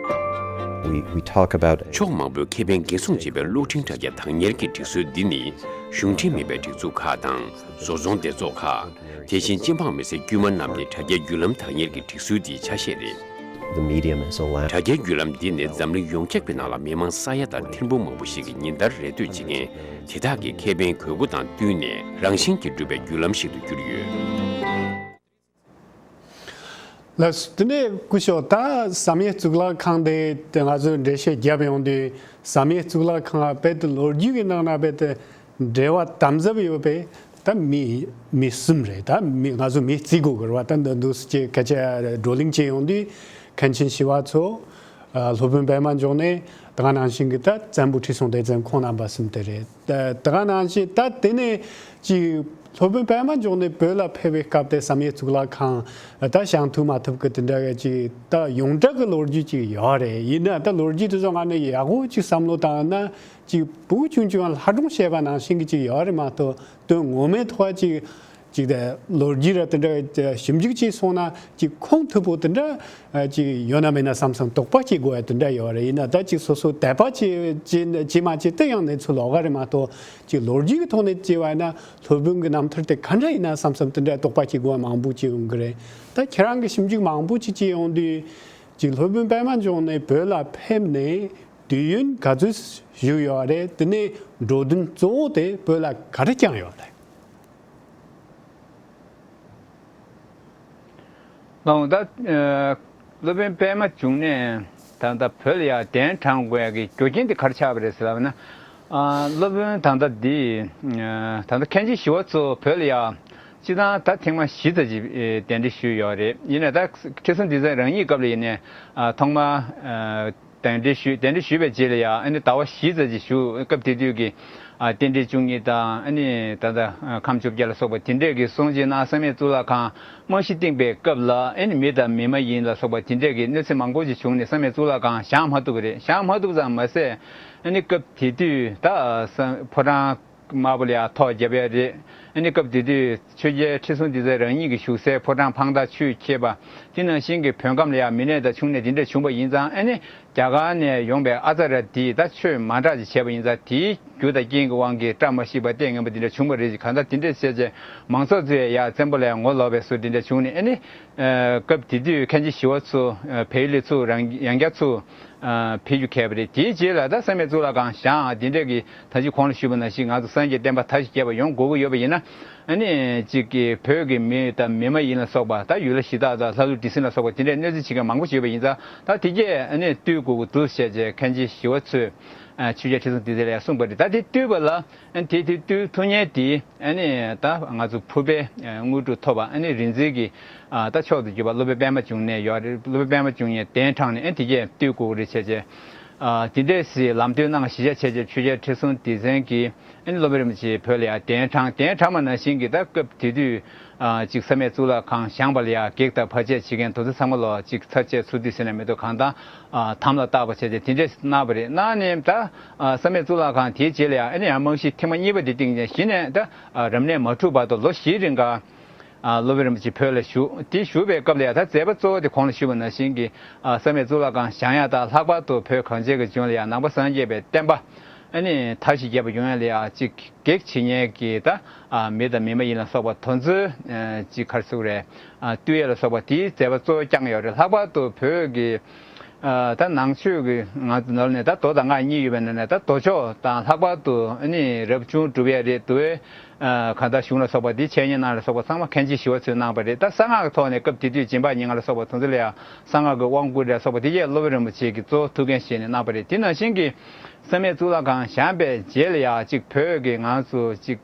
We, we talk about ཕྱོགས་མང་པོས་ཁེ་ཕན་འགན་སྲུང་བྱེད་པའི་གློག་འཕྲིན་དྲ་རྒྱ་བདག་གཉེར་གྱི་སྒྲིག་སྲོལ་འདི་ནི་གཞུང་འབྲེལ་མིན་པའི་སྒྲིག་འཛུགས་ཁག་དང་བཟོ་ཚོང་སྡེ་ཚོགས་ཁག་དེ་བཞིན་སྤྱི་འབངས་མི་སེར་དཀྱུས་མ་རྣམས་ནི་དྲ་རྒྱའི་བརྒྱུད་ལམ་བདག་གཉེར་གྱི་སྒྲིག་སྲོལ་འདིའི་ཆ་ཤས་རེད། The medium is a lamp. དྲ་རྒྱའི་བརྒྱུད་ལམ་འདི་ནི་འཛམ་གླིང་ཡོངས་ཁྱབ་ཀྱི་ནང་ལ་མི་མང་ས་ཡ་དང་ཐེར་འབུམ་མང་པོ་ཞིག་གིས་ཉིན་ལྟར་རེ་ལྟོས་བྱེད་མཁན་དེ་དག་གི་ཁེ་ཕན་དགོས་མཁོ་དང་བསྟུན་ནས་རང་བཞིན་གྱིས་གྲུབ་པའི་བརྒྱུད་ལམ་ཞིག་ཏུ་གྱུར་ཡོད། ལགས་སོ། དེ་ནས་སྐུ་ཞབས་ད་བསམ་ཡས་གཙུག་ལག་ཁང་དེ་དེ་ང་ཚོས་འགྲེལ་བཤད་བརྒྱབ་ཡོང་དུས། བསམ་ཡས་གཙུག་ལག་ཁང་རྦད་དེ་ལོ་རྒྱུས་ཀྱི་ནང་ན་རྦད་དེ་འབྲེལ་བ་དམ་ཟབ་ཡོད་པའི་ད་མི་མི་གསུམ་རེད། ད་མི་ང་ཚོ་མི་བརྩི་དགོས་ཀྱི་རེད་བ། ད་འདི་འདུག་སེ་སྐད་ཆ་བགྲོ་གླེང་བྱས་ཡོང་དུས། མཁན་ཆེན་ཞི་བ་འཚོ། ཨ། སློབ་དཔོན་པད་མ་འབྱུང་གནས། དེ་ག་ནང་བཞིན་གྱི་ད་བཙན་པོ་ཁྲི་སྲོང་ལྡེ་བཙན་ཁོང་རྣམ་པ་གསུམ་དེ་རེད། ད་དེ་ག་ནང་བཞིན་ད་དེ་ནས་ཅིག་སློབ་དཔོན་པད་མ་འབྱུང་གནས་བོད་ལ་ཕེབས་པའི་སྐབས་དེ་བསམ་ཡས་གཙུག་ལག་ཁང་ད་བཞེངས་ཐུབ་མ་ཐུབ་ཀྱི་དེ་འདྲ་གི་ཅིག་ད་ཡོངས་གྲགས་ཀྱི་ལོ་རྒྱུས་ཅིག་ཡོད་རེད། ཡིན་ན་ད་ལོ་རྒྱུས་དེ་ཚོ་ང་ནི་ཡག་པོ་ཅིག་བསམ་བློ་བཏང་ན་ཅིག་ཕྲུ་གུ་ཆུང་ཆུང་ལྷ་སྒྲུང་བཤད་པ་ནང་བཞིན་གྱི་ཅིག་ཡོད་རེད་མ་གཏོགས་དོན་ངོ་མའི་ཐོག་ཅིག་ཅིག་དེ་ལོ་རྒྱུས་ར་དེ་འདྲ་ཞིབ་འཇུག་བྱས་སོང་ན་ཅིག་ཁུངས་ཐུབ་པོ་དེ་འདྲ་ཅིག་ཡོད་ན་མེད་ན་བསམ་བསམ་དོགས་པ་སྐྱེ་དགོས་ཡ་དེ་འདྲ་ཡོད་རེད། ཡིན་ན་ད་ཅིག་སོ་སོ་དད་པ་བྱེད་བྱེད་བྱེད་མ་བྱེད་དེ་ཡང་གནས་ཚུལ་ལོགས་ཀ་རེད་མ་གཏོགས་ཅིག་ལོ་རྒྱུས་ཀྱི་ཐོག་ནས་བྱས་པ་ཡིན་ན་སློབ་དཔོན་གྱི་རྣམ་ཐར་དེ་ག་འདྲ་ཡིན་ན་བསམ་བསམ་དེ་འདྲ་དོགས་པ་སྐྱེ་དགོས་ཡ་མང་པོ་ཅིག་ཡོང་གི་རེད། ད་ཁྱེད་རང་གི་ཞིབ་འཇུག་མང་པོ་ཅིག་བྱས་ཡོང་དུས་ཅིག་སློབ་དཔོན་པད་མ་འབྱུང་གནས་བོད་ལ་ཕེབས་ནས་དུས་ཡུན་ག་ཚོད་བཞུགས་ཡོད་རེད། དེ་ནས་འགྲོ་དོན་གཙོ་བོ་དེ་བོད་ལ་ག་རེ་བསྐྱངས་ཡོད་རེད། ལགས་འོང་། ད་ཨ་སློབ་དཔོན་པད་མ་འབྱུང་གནས་ད་ལྟ་བོད་ལ་ཡར་གདན་དྲངས་དགོས་ཡག་གི་རྒྱུ་རྐྱེན་དེ་ག་རེ་ཆགས་པ་རེད་ཟེར་ལབ་ན། ཨ་སློབ་དཔོན་ད་ལྟ་འདི་ཨ་ད་ལྟ་མཁན་ཆེན་ཞི་བ་འཚོ་བོད་ལ་ཡར་སྤྱིར་བཏང་ད་ཐེངས་མ་བཞི་ཙམ་ཅིག་ཨེ་གདན་འདྲེན་ཞུས་ཡོད་རེད། ཡིན་ནའི་ད་ཁྲི་སྲོང་ལྡེ་བཙན་རང་ཉིད་སྐབས་ལ་ཡིན་ནའི་ཨ་ཐོག་མར་ཨ་ གདན་འདྲེན་ཞུས། གདན་འདྲེན་ཞུས་པའི་རྗེས་ལ་ཡང་ཨ་ནི་ཟླ་བ་བཞི་ཙམ་ཅིག་བཞུགས། སྐབས་དེ་དུས་ཀྱི་ཨ་རྟེན་འབྲེལ་བཅུ་གཉིས་དང་ཨ་ནི་ད་ལྟ་ཨ་ཁམས་བཅོ་བརྒྱད་ལ་སོགས་པ་དེ་འདྲས་ཀྱི་གསུང་ཆོས་གནང་། བསམ་ཡས་གཙུག་ལག་ཁང་རྨང་གཞི་བཏིང་པའི་སྐབས་ལ་ཨ་ནི་མི་དང་མི་མ་ཡིན་ལ་སོགས་པ་དེ་འདྲས་ཀྱི་གནོད་འཚེ་མང་པོ་ཅིག་བྱུང་ནས་བསམ་ཡས་གཙུག་ལག་ཁང་བཞེངས་མ་ཐུབ་པ་རེད། བཞེངས་མ་ཐུབ་ཙམ་མ་ཟད་ཨ་ནི་སྐབས་དེ་དུས་ད་ཕོ་བྲང་དམར་པོ་ལ་ཡང་ཐོག་བརྒྱབ་ཡ་རེད། ཨ་ནི་སྐབས་དེ་དུས་ཆོས་རྒྱལ་ཁྲི་སྲོང་ལྡེ་བཙན་རང་ཉིད་ཀྱི་བཞུགས་སའི་ཕོ་བྲང་འཕང་ཐང་ཆུས་ཁྱེར་བ། དེ་ནང་བཞིན་གྱི་བོད་ཁམས་ལ་ཡང་མི་ནད་དང་ཕྱུགས་ནད་དེ་འདྲ་བྱུང་བ་ཡིན་ཙང་ཨ་ནི་རྒྱ་གར་ནས་ཡོང་པའི་ཨ་ཙ་ར་དེས་ད་ཆོས་མ་འདྲ་ཅིག་བྱས་པ་ཡིན་ཙང་དེའི་རྒྱུ་དང་རྐྱེན་གྱི་དབང་གིས་བཀྲ་མ་ཤིས་པ་ལྟས་ངན་པ་དེ་འདྲ་བྱུང་བ་རེད། གང་ལྟར་དེ་འདྲ་བྱས་རྗེས་མང་ཚོགས་ཚོས་ཡང་བཙན་པོ་ལ་ཡང་ངོ་ལོག་པའི་བཟོ་དེ་འདྲ་བྱུང་ནས་ཨ་ནི་སྐབས་དེ་དུས་མཁན་ཆེན་ཞི་བ་འཚོ་བལ་ཡུལ་ལ་ཚུར་རང་ཡང་བསྐྱར་ཚུར། ཨ་ཕེབས་རྒྱུ་ཁེལ་བ་རེད། དེའི་རྗེས་ལ་ད་བསམ་ཡས་གཙུག་ལག་ཁང་བཞེངས། དེ་འདྲ་གི་ད་ཅི་གོང་ལ་ཞུས་པ་ནང་བཞིན་ང་ཚོ་སངས་རྒྱས་བསྟན་པ་དར་ཞིང་རྒྱས་པ་ཡོང་དགོས་ཀྱི་ཡོད་པ་ཡིན་ན་ཨ་ནི་གཅིག་གི་བོད་ཀྱི་མི་དང་མི་མ་ཡིན་ལ་སོགས་པ་ད་ཡུལ་ལྷ་གཞི་བདག་དང་ལྷ་ཀླུ་འདྲེ་སྲིན་ལ་སོགས་པ་དེ་འདྲའི་གནོད་འཚེ་བྱེད་མཁན་མང་པོ་ཞིག་ཡོད་པ་ཡིན་ཙང་ད་དེ་གས་ཨ་ནི་བཏུལ་དགོས་ཀྱི་འདུག་ཟེར་བྱས་མཁན་ཆེན་ཞི་བ་འཚོས་ཨ་ཆོས་རྒྱལ་ཁྲི་སྲོང་ལྡེ་བཙན་ལ་ཡང་གསུངས་པ་རེད། ད་དེ་བཏུལ་བ་ལ། ཨ་ནི་དེ་དེ་དུས་ཐུགས་མཉེས་དེ་ཨ་ནི་ད་ང་ཚོ་ཕུར་པའི་དངོས་གྲུབ་ཐོབ་པ་ཨ་ནི་རིག་འཛིན་གྱི་ད་མཆོག་ཏུ་གྱུར་པ་སློབ་དཔོན་པད་མ་འབྱུང་གནས་ཡོད་རེད། སློབ་དཔོན་པད་མ་འབྱུང་གནས་གདན་དྲངས་ནས་ཨ་ནི་དེ་གས་བཏུལ་དགོས་རེད་བྱས་བྱས། དེ་འདྲས་སི་ལམ་སྟོན་གནང་གཞི་བཅའ་བྱས་བྱས་ཆོས་རྒྱལ་ཁྲི་སྲོང་ལྡེ་བཙན་གྱིས་ཨ་ནི་སློབ་དཔོན་རིན་པོ་ཆེ་བོད་ལ་ཡང་གདན་དྲངས། གདན་དྲངས་པ་ནང་བཞིན་གྱི་ད་སྐབས་དེ་དུས་ཅིག་བསམ་ཡས་གཙུག་ལག་ཁང་བཞེངས་པ་ལ་ཡང་བགེགས་དང་བར་ཆད་བྱེད་མཁན་དེ་ཚོ་ཚང་མ་ལོ་ཅིག་ཚར་བཅད་ཚུར་བསྡུས་ཟེར་ན་མི་འདུག་གང་ལྟར། ཨ་དམ་ལ་བཏགས་པ་བྱས་ཏེ་དེ་འདྲས་གནང་བ་རེད། གནང་ནས་ད་ཨ་བསམ་ཡས་གཙུག་ལག་ཁང་དེའི་རྗེས་ལ་ཡང་ཨ་ནི་ཡང་རྨང་གཞི་ཐེངས་མ་གཉིས་པ་དེ་བཏིང་ནས་གཞི་ནས་ད་ཨ་རབ་གནས་མ་གྲུབ་བར་དུ་ལོ་བཞིའི་རིང་ག་ཨ་སློབ་དཔོན་རིན་པོ་ཆེ་བོད་ལ་བཞུགས། དེ་བཞུགས་པའི་སྐབས་ལ་ཡང་ད་མཛད་པ་གཙོ་བོ་དེ་གོང་ལ་ཞུས་པ་ནང་བཞིན་གྱི་ཨ་བསམ་ཡས་གཙུག་ལག་ཁང་བཞེངས་ཡ་དང་། ལྷག་པར་དུ་བོད་གངས་ཅན་གྱི་ལྗོངས་ལ་ཡང་ནང་པ་སངས་རྒྱས་པའི་བསྟན་པ་ཨ་ནི་དར་ཞིང་རྒྱས་པ་ཡོང་ཡ་ལ་ཡང་ཅིག་གེགས་བྱེད་མཁན་གྱི་ད་ཨ་མི་དང་མི་མ་ཡིན་ལ་སོགས་པ་དེ་ཚོ་ཨ་ཅིག་ག་རེ་ཟེར་དགོས་རེད། ཨ་བཏུལ་ཡ་ལ་སོགས་པ་དེའི་མཛད་པ་གཙོ་བོ་བསྐྱངས་ཡོད་རེད། ལྷག་པར་དུ་བོད་ཀྱི་ཨ་ད་ནང་ཆོས་ཀྱི་ང་ཚོ་ནང་ནས་ད་མདོ་དང་སྔགས་གཉིས་ཡོད་པའི་ནང་ནས་ད་མདོ་ཕྱོགས་དང་། ལྷག་པར་དུ་ཨ་ནི་རབ་བྱུང་སྒྲུབ་ཡ་རེད། འདུལ་བའི་ཨ་གང་ལྟར་གཞུང་ལ་སོགས་པ་དེ་འཆད་ཉན་གནང་ལ་སོགས་པ་ཚང་མ་མཁན་ཆེན་ཞི་བ་འཚོས་གནང་བ་རེད། ད་གསང་སྔགས་ཀྱི་ཐོག་ནས་སྐབས་དེ་དུས་སྦྱིན་པ་ཉེར་ལྔ་ལ་སོགས་པ་དེ་ཚོ་ལ་ཡང་གསང་སྔགས་ཀྱི་དབང་བསྐུར་ལ་སོགས་པ་དེ་གས་སློབ་དཔོན་རིན་པོ་ཆེ་གིས་གཙོ་བོ་ཐུགས་འགན་བཞེས་ནས་གནང་བ་རེད། དེ་ནང་བཞིན་གྱི་བསམ་ཡས་གཙུག་ལག་ཁང་བཞེངས་པའི་རྗེས་ལ་ཡང་ཅིག་བོད་ཀྱི་ང་ཚོ་ཅིག་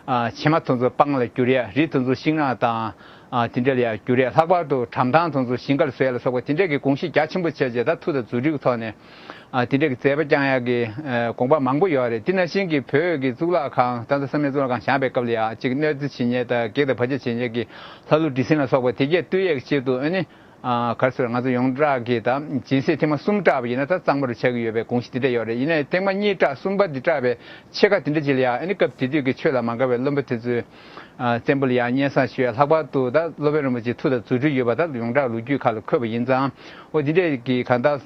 ཨ་བྱེ་མ་དེ་ཚོ་སྤང་ལ་བསྒྱུར་ཡས། རི་དེ་ཚོ་ཤིང་ནགས་དང་ཨ་དེ་འདྲ་ལ་ཡང་བསྒྱུར་ཡས། ལྷག་པར་དུ་གྲམ་ཐང་དེ་ཚོ་ཞིང་ཁར་བཟོ་ཡས་ལ་སོགས་པ་དེ་འདྲ་གི་དགོངས་གཞི་རྒྱ་ཆེན་པོ་བྱས་རྗེས་ད་མཐུ་དང་རྫུ་འཕྲུལ་གྱི་ཐོག་ནས་ཨ་དེ་འདྲ་གི་མཛད་པ་བསྐྱངས་ཡག་གི་ཨ་དགོངས་པ་མང་པོ་ཡོད་རེད། དེ་ནང་བཞིན་གྱི་བོད་ཀྱི་གཙུག་ལག་ཁང་ད་ལྟ་བསམ་ཡས་གཙུག་ལག་ཁང་བཞེངས་པའི་སྐབས་ལ་ཡང་ཅིག་གནོད་འཚེ་བྱེད་མཁན་དང་བགེགས་དང་བར་ཆད་བྱེད་མཁན་གྱི་ལྷ་ཀླུ་འདྲེ་སྲིན་ལ་སོགས་པ་དེ་གས་བཏུལ་ཡས་ཀྱི་ཆེད་དུ་ཨ་ནི་ཨ་ག་རེ་ཟེར། ང་ཚོ་ཡོངས་གྲགས་ཀྱི་ད་སྦྱིན་སྲེག་ཐེངས་མ་གསུམ་བསྲེགས་པ་ཡིན་ན་ད་གཙང་མ་རུ་ཆགས་ཀྱི་ཡོད་པའི་དགོངས་གཞི་དེ་འདྲ་ཡོད་རེད། ཡིན་ནའི་ཐེངས་མ་གཉིས་བསྲེགས། གསུམ་པ་འདི་བསྲེགས་པའི་ཕྱེད་ཀ་དེ་འདྲ་ཅིག་ལ་ཡང་ཨ་ནི་སྐབས་དེ་དུས་ཀྱི་ཆོས་ལ་མ་དགའ་བའི་བློན་པོ་དེ་ཚོས་ཨ་བཙན་པོ་ལ་ཡང་སྙན་སེང་ཞུ་ཡ། ལྷག་པར་དུ་ད་སློབ་དཔོན་རིན་པོ་ཆེ་མཐུ་དང་རྫུ་འཕྲུལ་ཡོད་པ་ད་ཡོངས་གྲགས་ལོ་རྒྱུས་ཁག་ལ་འཁོད་པ་ཡིན་ཙང་། འོ་འདི་འདྲས་ཀྱི་གང་ལྟར་ཨ་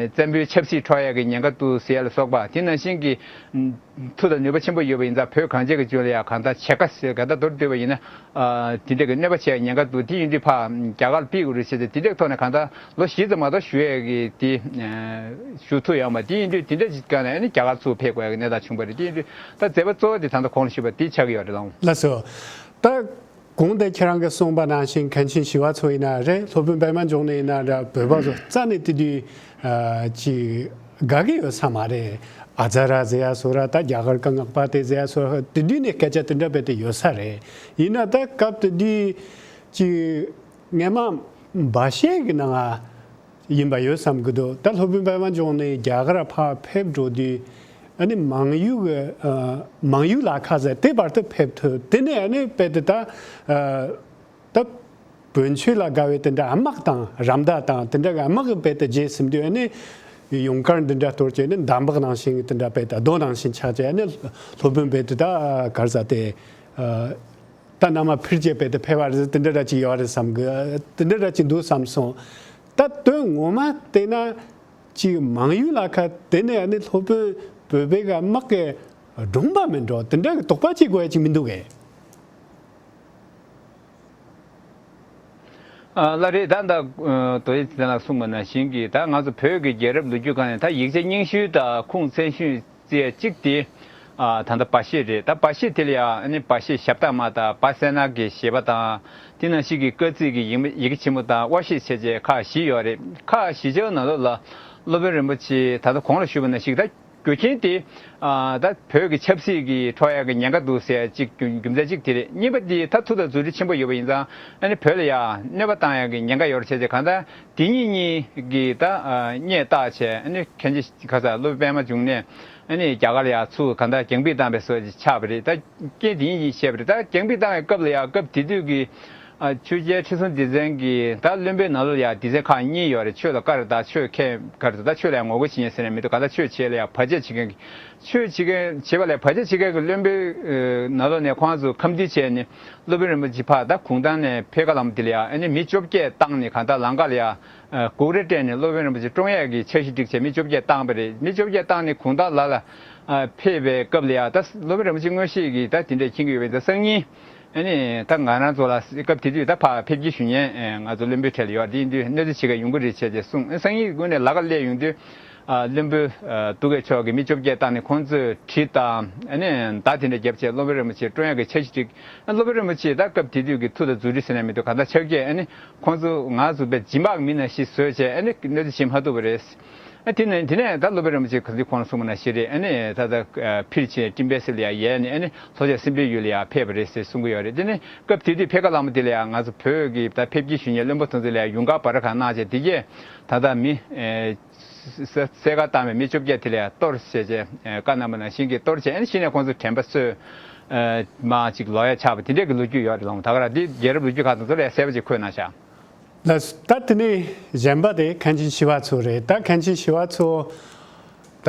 བཙན་པོའི་ཆབ་སྲིད་འཕྲོག་ཡ་གི་ཉེན་ཁ་འདུག་ཟེར་ཡ་ལ་སོགས་པ། དེ་ནང་བཞིན་གྱི་མཐུ་དང་ནུས་པ་ཆེན་པོ་ཡོད་པ་ཡིན་ཙང་བོད་གངས་ཅན་གྱི་ལྗོངས་ལ་ཡང་གང་ལྟར་བྱེད་ཀ་ཟེར་གང་ལྟར་མདོར་བསྡུས་པ་ཡིན་ན། ཨ་དེ་འདྲ་གི་གནོད་པ་བྱེད་ཉེན་ཁ་འདུག་དེ་ཡིན་དུས་ཕར་རྒྱ་གར་ལ་ཕུད་དགོས་རེད་ཟེར་ཏེ་དེ་འདྲའི་ཐོག་ནས་གང་ལྟར་ལོ་བཞི་ཙམ་མ་གཏོགས་བཞུགས་ཡས་ཀྱི་དེ་ཨ་བཞུགས་ཐུབ་ཡོད་མ་རེད། དེ་ཡིན་དུས་དེ་འདྲ་ཞིག་ག་ནས་ཨ་ནི་རྒྱ་གར་ཚུར་ཕེབས་དགོས་ཡ་གི་གནས་སྟངས་བྱུང་བ་རེད། དེ་ཡིན་དུས་ད་མཛད་པ་གཙོ་བོ་དེ་ད་ལྟ་གོང་ལ་ཞུས་པ་དེ་ཆགས་ཀྱི་ཡོད་རེད་ལགས། ལགས་སོ། ད་གོང་དུ་ཁྱེད་རང་གིས་གསུངས་པ་ནང་བཞིན་མཁན་ཆེན་ཞི་བ་འཚོ་ཡིན་ན་རེད། སློབ་དཔོན་པད་མ་འབྱུང་གནས་ཡིན་ན་རེད། བོད་པ་ཚོ་རྩ་ནས་དེ་དུས་ཨ་ཅིག་དགའ་གི་ཡོད་ས་མ་རེད། ཨ་ཙ་ར་ཟེར་ཡ་སོགས་ར། ད་རྒྱ་གར་གྱི་སྔགས་པ་དེ་ཟེར་ཡ་སོགས་ར། དེ་དུས་ནས་སྐད་ཆ་དེ་འདྲ་རྦད་དེ་ཡོད་ས་རེད། ཡིན་ན་ད་སྐབས་དེ་དུས་ཅིག་སྔས་མ་འབའ་གཞས་ཀྱི་ནང་ང་ཡིན་པ་ཡོད་བསམ་གྱི་འདུག་ད་སློབ་དཔོན་པད་མ་འབྱུང་གནས་རྒྱ་གར་ཕར་ཕེབས་འགྲོ་དུས་ཨ་ནི་མང་ཡུལ་གྱི་ཨ་མང་ཡུལ་ལ་ཁ་ཟེར་དེ་བར་དུ་ཕེབས་ཐུབ། དེ་ནས་ཨ་ནི་རྦད་དེ་ད་ཨ། ད་བོན་ཆོས་ལ་དགའ་བའི་དེ་འདྲ་དམག་དང་རམ་མདའ་དང་དེ་འདྲ་གི་དམག་གི་རྦད་དེ་རྗེས་ཟིན་དུས་ཨ་ནི་ཡུངས་ཀར་འདི་འདྲ་གཏོར་བྱས་ནས་འདམ་བག་ནང་བཞིན་གྱི་དེ་འདྲ་རྦད་དེ་རྡོ་ནང་བཞིན་ཆགས་བྱས། ཨ་ནི་སློབ་དཔོན་རྦད་དེ་ད་ག་རེ་ཟེར་དེ་ཨ་ད་མནའ་མ་ཕུར་བྱས་རྦད་དེ་ཕེབས་པ་རེད། དེ་འདྲ་འདྲ་ཅིག་ཡོད་རེད་བསམ་གི། དེ་འདྲ་འདྲ་ཅིག་འདུག་བསམ་སོང་། ད་དོན་ངོ་མ་བལྟས་ན་ཅིག་མང་ཡུལ་ལ་ཁ་དེ་ནས་ཨ་ནི་སློབ་དཔོན་བོད་པའི་གི་དམག་གི་སྒྲོམ་པ་མིན་འགྲོ་དེ་འདྲ་གི་དོགས་པ་ཅིག་དགོས་ཡ་ཅིག་མི་འདུག་གས། ཨ་ལགས་རེད། ད་ལྟ་ཨ་རྡོ་རྗེ་ཚེ་བརྟན་ལགས་གསུངས་པ་ནང་བཞིན་གྱི་ད་ང་ཚོ་བོད་ཀྱི་རྒྱལ་རབས་ལོ་རྒྱུས་སྒང་ནས་ད་ཡིག་ཆ་རྙིང་ཤོས་དང་ཁུངས་བཙན་ཤོས་བརྩི་ཡ་གཅིག་དེ་ཨ་ད་ལྟ་སྦ་བཞེད་རེད། ད་སྦ་བཞེད་དེ་ལ་ཡང་ཨ་ནི་སྦ་བཞེད་ཞབས་བཏགས་མ་དང་སྦ་གསལ་སྣང་གི་བཞེད་པ་དང་། དེ་ནང་བཞིན་གྱི་བཀའ་གཙིགས་ཀྱི་ཡིག་ཡི་གེ་ཆེན་མོ་དང་དབའ་བཞེད་བྱས་རྗེས་ཁག་བཞི་ཡོད་རེད། ཁག་བཞི་ཆའི་ནང་ལོགས་ལ་སློབ་དཔོན་རིན་པོ་ཆེ་ད་ལྟ་གོང་ལ་ཞུས་པ་ནང་བཞིན་ད། རྒྱུ་རྐྱེན་དེ་ཨ་ད་བོད་ཀྱི་ཆབ་སྲིད་ཀྱི་འཕྲོག་ཡག་གི་ཉེན་ཁ་འདུག་ཟེར་ཅིག་རྒྱུ་རྒྱུ་མཚན་གཅིག་དེ་རེད། གཉིས་པ་དེ་ད་མཐུ་དང་མཛུབ་ཁྲིད་ཆེན་པོ་ཡོད་པ་ཡིན་ཙང་ཨ་ནི་བོད་ལ་ཡ་གནོད་པ་བཏང་ཡག་གི་ཉེན་ཁ་ཡོད་རེད་བྱས་ཙང་གང་ལྟར་དེ་གཉིས་གཉིས་ཀྱི་ད་ཨ་སྙད་བཏགས་བྱས་ཨ་ནི་མཁན་ཆེན་ཁ་ས་སློབ་དཔོན་པད་མ་འབྱུང་གནས་ཨ་ནི་རྒྱ་གར་ལ་ཡ་ཚུར་གང་ལྟར་རྒྱང་ཕུད་བཏང་བའི་བཟོ་ཅིག་ཆགས་པ་རེད། ད་རྐྱེན་དེ་གཉིས་གཉིས་བཤད་པ་རེད། ད་རྒྱང་ཕུད་བཏང་བའི་སྐབས་ལ་ཡ་སྐབས་དེ་དུས་ཀྱི་ཨ་ཆོས་རྒྱལ་ཁྲི་སྲོང་ལྡེ་བཙན་གྱི་ད་བློན་པོའི་ནང་ལོགས་ལ་ཡ་སྡེ་ཚན་ཁག་གཉིས་ཡོད་རེད། ཆོས་ལ་དགའ་རེད་ད་ཆོས་མཁས་དགའ་རེད་ད་ཆོས་ལ་ཡ་ངོ་རྒོལ་བྱེད་མཁན་ཟེར་ནས་མི་འདུག་གང་ལྟར་ཆོས་བྱེད་ལ་ཡ་བར་ཆད་བྱེད་མཁན་གྱི་ཆོས་བྱེད་མཁན་བྱེད་པ་ལ་ཡ་བར་ཆད་བྱེད་མཁན་གྱི་བློན་པོའི་ནང་ལོགས་ནས་ཁོང་ཚོ་ཁམས་འདུལ་བྱས་ནས་སློབ་དཔོན་རིན་པོ་ཆེ་ཕར་ད་གུང་ཐང་ནས་ཕེབས་ཁ་ལམ་དེ་ལ་ཡ་ཨ་ནི་མི་བཅོ་བརྒྱད་བཏང་ནས་གང་ལྟར་ལམ་ཁ་ལ་ཡ་ཨ་གུག་རེ་སྤྲད་ནས་སློབ་དཔོན་རིན་པོ་ཆེ་བཀྲོངས་ཡས་ཀྱི་འཆར་གཞི་བསྒྲིགས་བྱས་མི་བཅོ་བརྒྱད་བཏང་པ་རེད། མི་བཅོ་བརྒྱད་བཏང་ནས་གུང་ཐང་ལ་ལ་ཨ་ཕེབས་པའི་སྐབས་ལ་ཡ་ད་སློབ་དཔོན་རིན་པོ་ཆེ་མངོན་ཤེས་ཀྱིས་ད་དེ་འདྲས་མཁྱེན་གྱི་ཡོད་པ་ཡིན་ཙང་སང་ཉིན་ཨ་ནི་ད་ང་རང་ཚོ་ལ་སྐབས་དེ་དུས་ད་ཕར་ཕེབས་སྐྱེལ་ཞུ་མཁན་ང་ཚོ་བློན་པོའི་གྲས་ལ་ཡོད་དེ་ཡིན་དུས་གནོད་འཚེ་བྱེད་མཁན་ཡོང་གི་རེད་བྱས་ཅེས་གསུངས། སང་ཉིན་དགོན་ནས་ལ་ཁ་སླེབས་ཡོང་དུས་ཨ་བློན་པོ་ཨ་འདུ་སྐྱེས་མཆོག་གིས་མི་བཅོ་བརྒྱད་བཏང་ནས་ཁོང་ཚོས་གྲི་དང་ཨ་ནི་མདའ་དེ་འདྲས་བརྒྱབ་བྱས་སློབ་དཔོན་རིན་པོ་ཆེ་བཀྲོངས་ཡག་གི་འཆར་གཞི་བསྒྲིགས། སློབ་དཔོན་རིན་པོ་ཆེ་ད་སྐབས་དེ་དུས་ཀྱི་མཐུ་དང་མཛུབ་ཁྲིད་ཟེར་ནས་མི་འདུག་གང་ལྟར་ཕྱག་རྒྱས་ཨ་ནི་ཁོང་ཚོ་ང་ཚོ་དཔེ་སྦྱིན་པ་གི་མི་ནང་བཞིན་བཟོས་བྱས་ཨ་ནི་གནོད་འཚེ་བྱེད་མ་ཐུབ་པ་རེད། ཨ་དེ་ནས་དེ་ནས་ད་སློབ་དཔོན་རིན་པོ་ཆེ་ག་ཚོད་ཁོང་ལ་གསུངས་པ་ནང་བཞིན་རེད། ཨ་ནི་ད་ལྟ་ཕིར་ཆེན་སྤྲིན་པའི་གསེབ་ལ་ཡ་ཡལ་ནས་ཨ་ནི་ལྷོ་ཕྱོགས་སྲིན་པོའི་ཡུལ་ལ་ཡ་ཕེབས་པ་རེད་ཟེར་གསུང་གི་ཡོད་རེད། དེ་ནས་སྐབས་དེ་དུས་ཕེབས་ཁ་ལམ་དེ་ལ་ཡ་ང་ཚོ་བོད་ཀྱི་ད་ཕེབས་སྐྱེལ་ཞུ་མཁན་བློན་པོ་དེ་ཚོ་ལ་ཡ་ཡུངས་ཀར་འབར་གང་གནང་བྱས་དེ་རྗེས་ད་ལྟ་མི་ཨེ་ས་ས་ག་བཏང་བའི་མི་བཅོ་བརྒྱད་དེ་ལ་ཡ་གཏོར་བྱས་བྱས་ཨེ་བཀའ་གནང་པ་ནང་བཞིན་གྱི་གཏོར་བྱས་ཨ་ནི་གཞི་ནས་ཁོང་ཚོ་དྲན་པ་གསོས་ཨེ་མ་ཅིག་ལོག་ཡ་ཆགས་པ་དེ་འདྲས་ཀྱི་ལོ་རྒྱུས་ཡོད་རེད་ལགས། ད་ག་རང་འདི་རྒྱལ་རབས་ལོ་རྒྱུས་ཁག་དང་ཚོ་ལ་ཡ་གསལ་པོ་ཅིག་འཁོད་གནང་ཤག་ལགས། ད་དེ་ནས་གཞན་པ་དེ་མཁན་ཆེན་ཞི་བ་འཚོ་རེད། ད་མཁན་ཆེན་ཞི་བ་འཚོ་ད་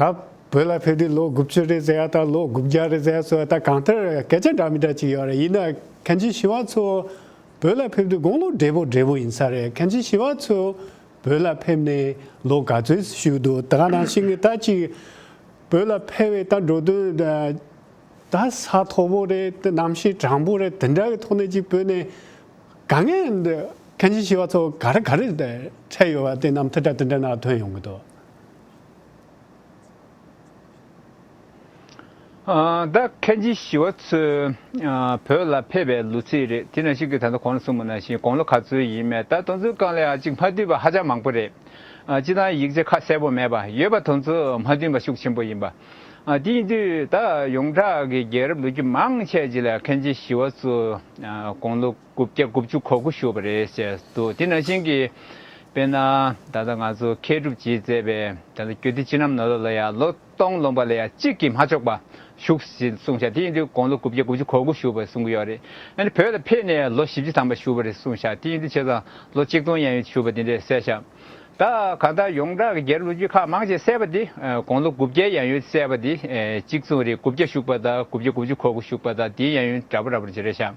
བོད་ལ་ཕེབས་དུས་ལོ་དགུ་བཅུ་རེད་ཟེར་ཡ་ད་ལོ་དགུ་བརྒྱ་རེད་ཟེར་ཡ་སོགས་ད་གང་ལྟར་སྐད་ཆ་འདྲ་མི་འདྲ་ཅིག་ཡོད་རེད། ཡིན་ན་མཁན་ཆེན་ཞི་བ་འཚོ་བོད་ལ་ཕེབས་དུས་དགུང་ལོ་བགྲེས་པོ་བགྲེས་པོ་ཡིན་ས་རེད། མཁན་ཆེན་ཞི་བ་འཚོ་བོད་ལ་ཕེབས་ནས་ལོ་ག་ཚོད་བཞུགས་འདུག་ད་ག་ནང་བཞིན་གྱི་ད་ཅིག་བོད་ལ་ཕེབས་པའི་ད་འགྲོ་དོན་ད་ད་ས་མཐོ་པོ་རེད། ད་གནམ་གཤིས་གྲང་པོ་རེད། དེ་འདྲ་གི་ཐོག་ནས་ཅིག་བོད་ནས་དཀའ་ངལ་འདི་མཁན་ཆེན་ཞི་བ་འཚོ་ག་རེ་ག་རེ་འཕྲད་ཡོད་པ་དེ་རྣམ་ཐར་འདྲ་དེ་འདྲ་ནང་ཐོན་ཡོང་གི་འདུག་ཨ་ད་མཁན་ཆེན་ཞི་བ་འཚོས་ཨ་བོད་ལ་ཕེབས་པའི་ལོ་ཚིགས་རེད། དེ་ནང་བཞིན་གྱི་ད་ལྟ་གོང་ལ་གསུངས་པ་ནང་བཞིན་དགུང་ལོ་ག་ཚོད་ཡིན་མེད་ད་དེ་ཚོའི་སྒང་ལ་ཡང་ཅིག་མ་བསྡུས་པ་ཧ་ཅང་མང་པོ་རེད། ཨ་སྤྱིར་བཏང་ཡིག་ཆ་ཁ་གསལ་པོ་མེད་པ་ཡོད་པ་དེ་ཚོ་མ་བསྡུས་པ་ཤུགས་ཆེན་པོ་ཡིན་པ། ཨ་དེ་ཡིན་དུས་ད་ཡོངས་གྲགས་ཀྱི་རྒྱལ་རབས་ལོ་རྒྱུས་མང་ཆེ་ཅིག་ལ་མཁན་ཆེན་ཞི་བ་འཚོ་ཨ་དགུང་ལོ་དགུ་བརྒྱ་དགུ་བཅུ་གོ་དགུ་བཞུགས་པ་རེད་ཟེར་འདུག་དེ་ནང་བཞིན་གྱི་དཔེར་ན་ད་ལྟ་ང་ཚོ་མཁས་གྲུབ་རྗེས་མཛད་པའི་ད་ལྟ་རྒྱུད་སྡེ་སྤྱི་རྣམ་ནང་ལོགས་ལ་ཡང་ལོ་སྟོང་ལོངས་པ་ལ་ཡང་གཅིག་གིས་མ་ཆོག་པ་བཞུགས་ཟིན་གསུངས་ཤག་དེ་ཡིན་དུས་དགུང་ལོ་དགུ་བརྒྱ་དགུ་བཅུ་གོ་དགུ་བཞུགས་པ་གསུང་གི་ཡོད་རེད། ཨ་ནི་བོད་ལ་ཕེབས་ནས་ལོ་བཞི་བཅུ་ཐམ་པ་བཞུགས་པ་རེད་གསུངས་ཤག་དེ་ཡིན་དུས་བྱས་ཙང་ལོ་གཅིག་སྟོང་ཡན་ཡོད་བཞུགས་པ་དེ་འདྲས་གསལ་ཤག་ད་གང་ལྟར་ཡོངས་གྲགས་ཀྱི་རྒྱལ་རབས་ལོ་རྒྱུས་ཁག་མང་ཆེ་གསལ་བ་འདི་དགུང་ལོ་དགུ་བརྒྱའི་ཡན་ཡོད་གསལ་བ་འདི་གཅིག་མཚུངས་རེད། དགུ་བརྒྱ་བཞུགས་པ་དང་དགུ་བརྒྱ་དགུ་བཅུ་གོ་དགུ་བཞུགས་པ་དང་དེའི་ཡན་ཡོད་འདྲ་པོ་འདྲ་པོ་ཅིག་རེད་ཤག་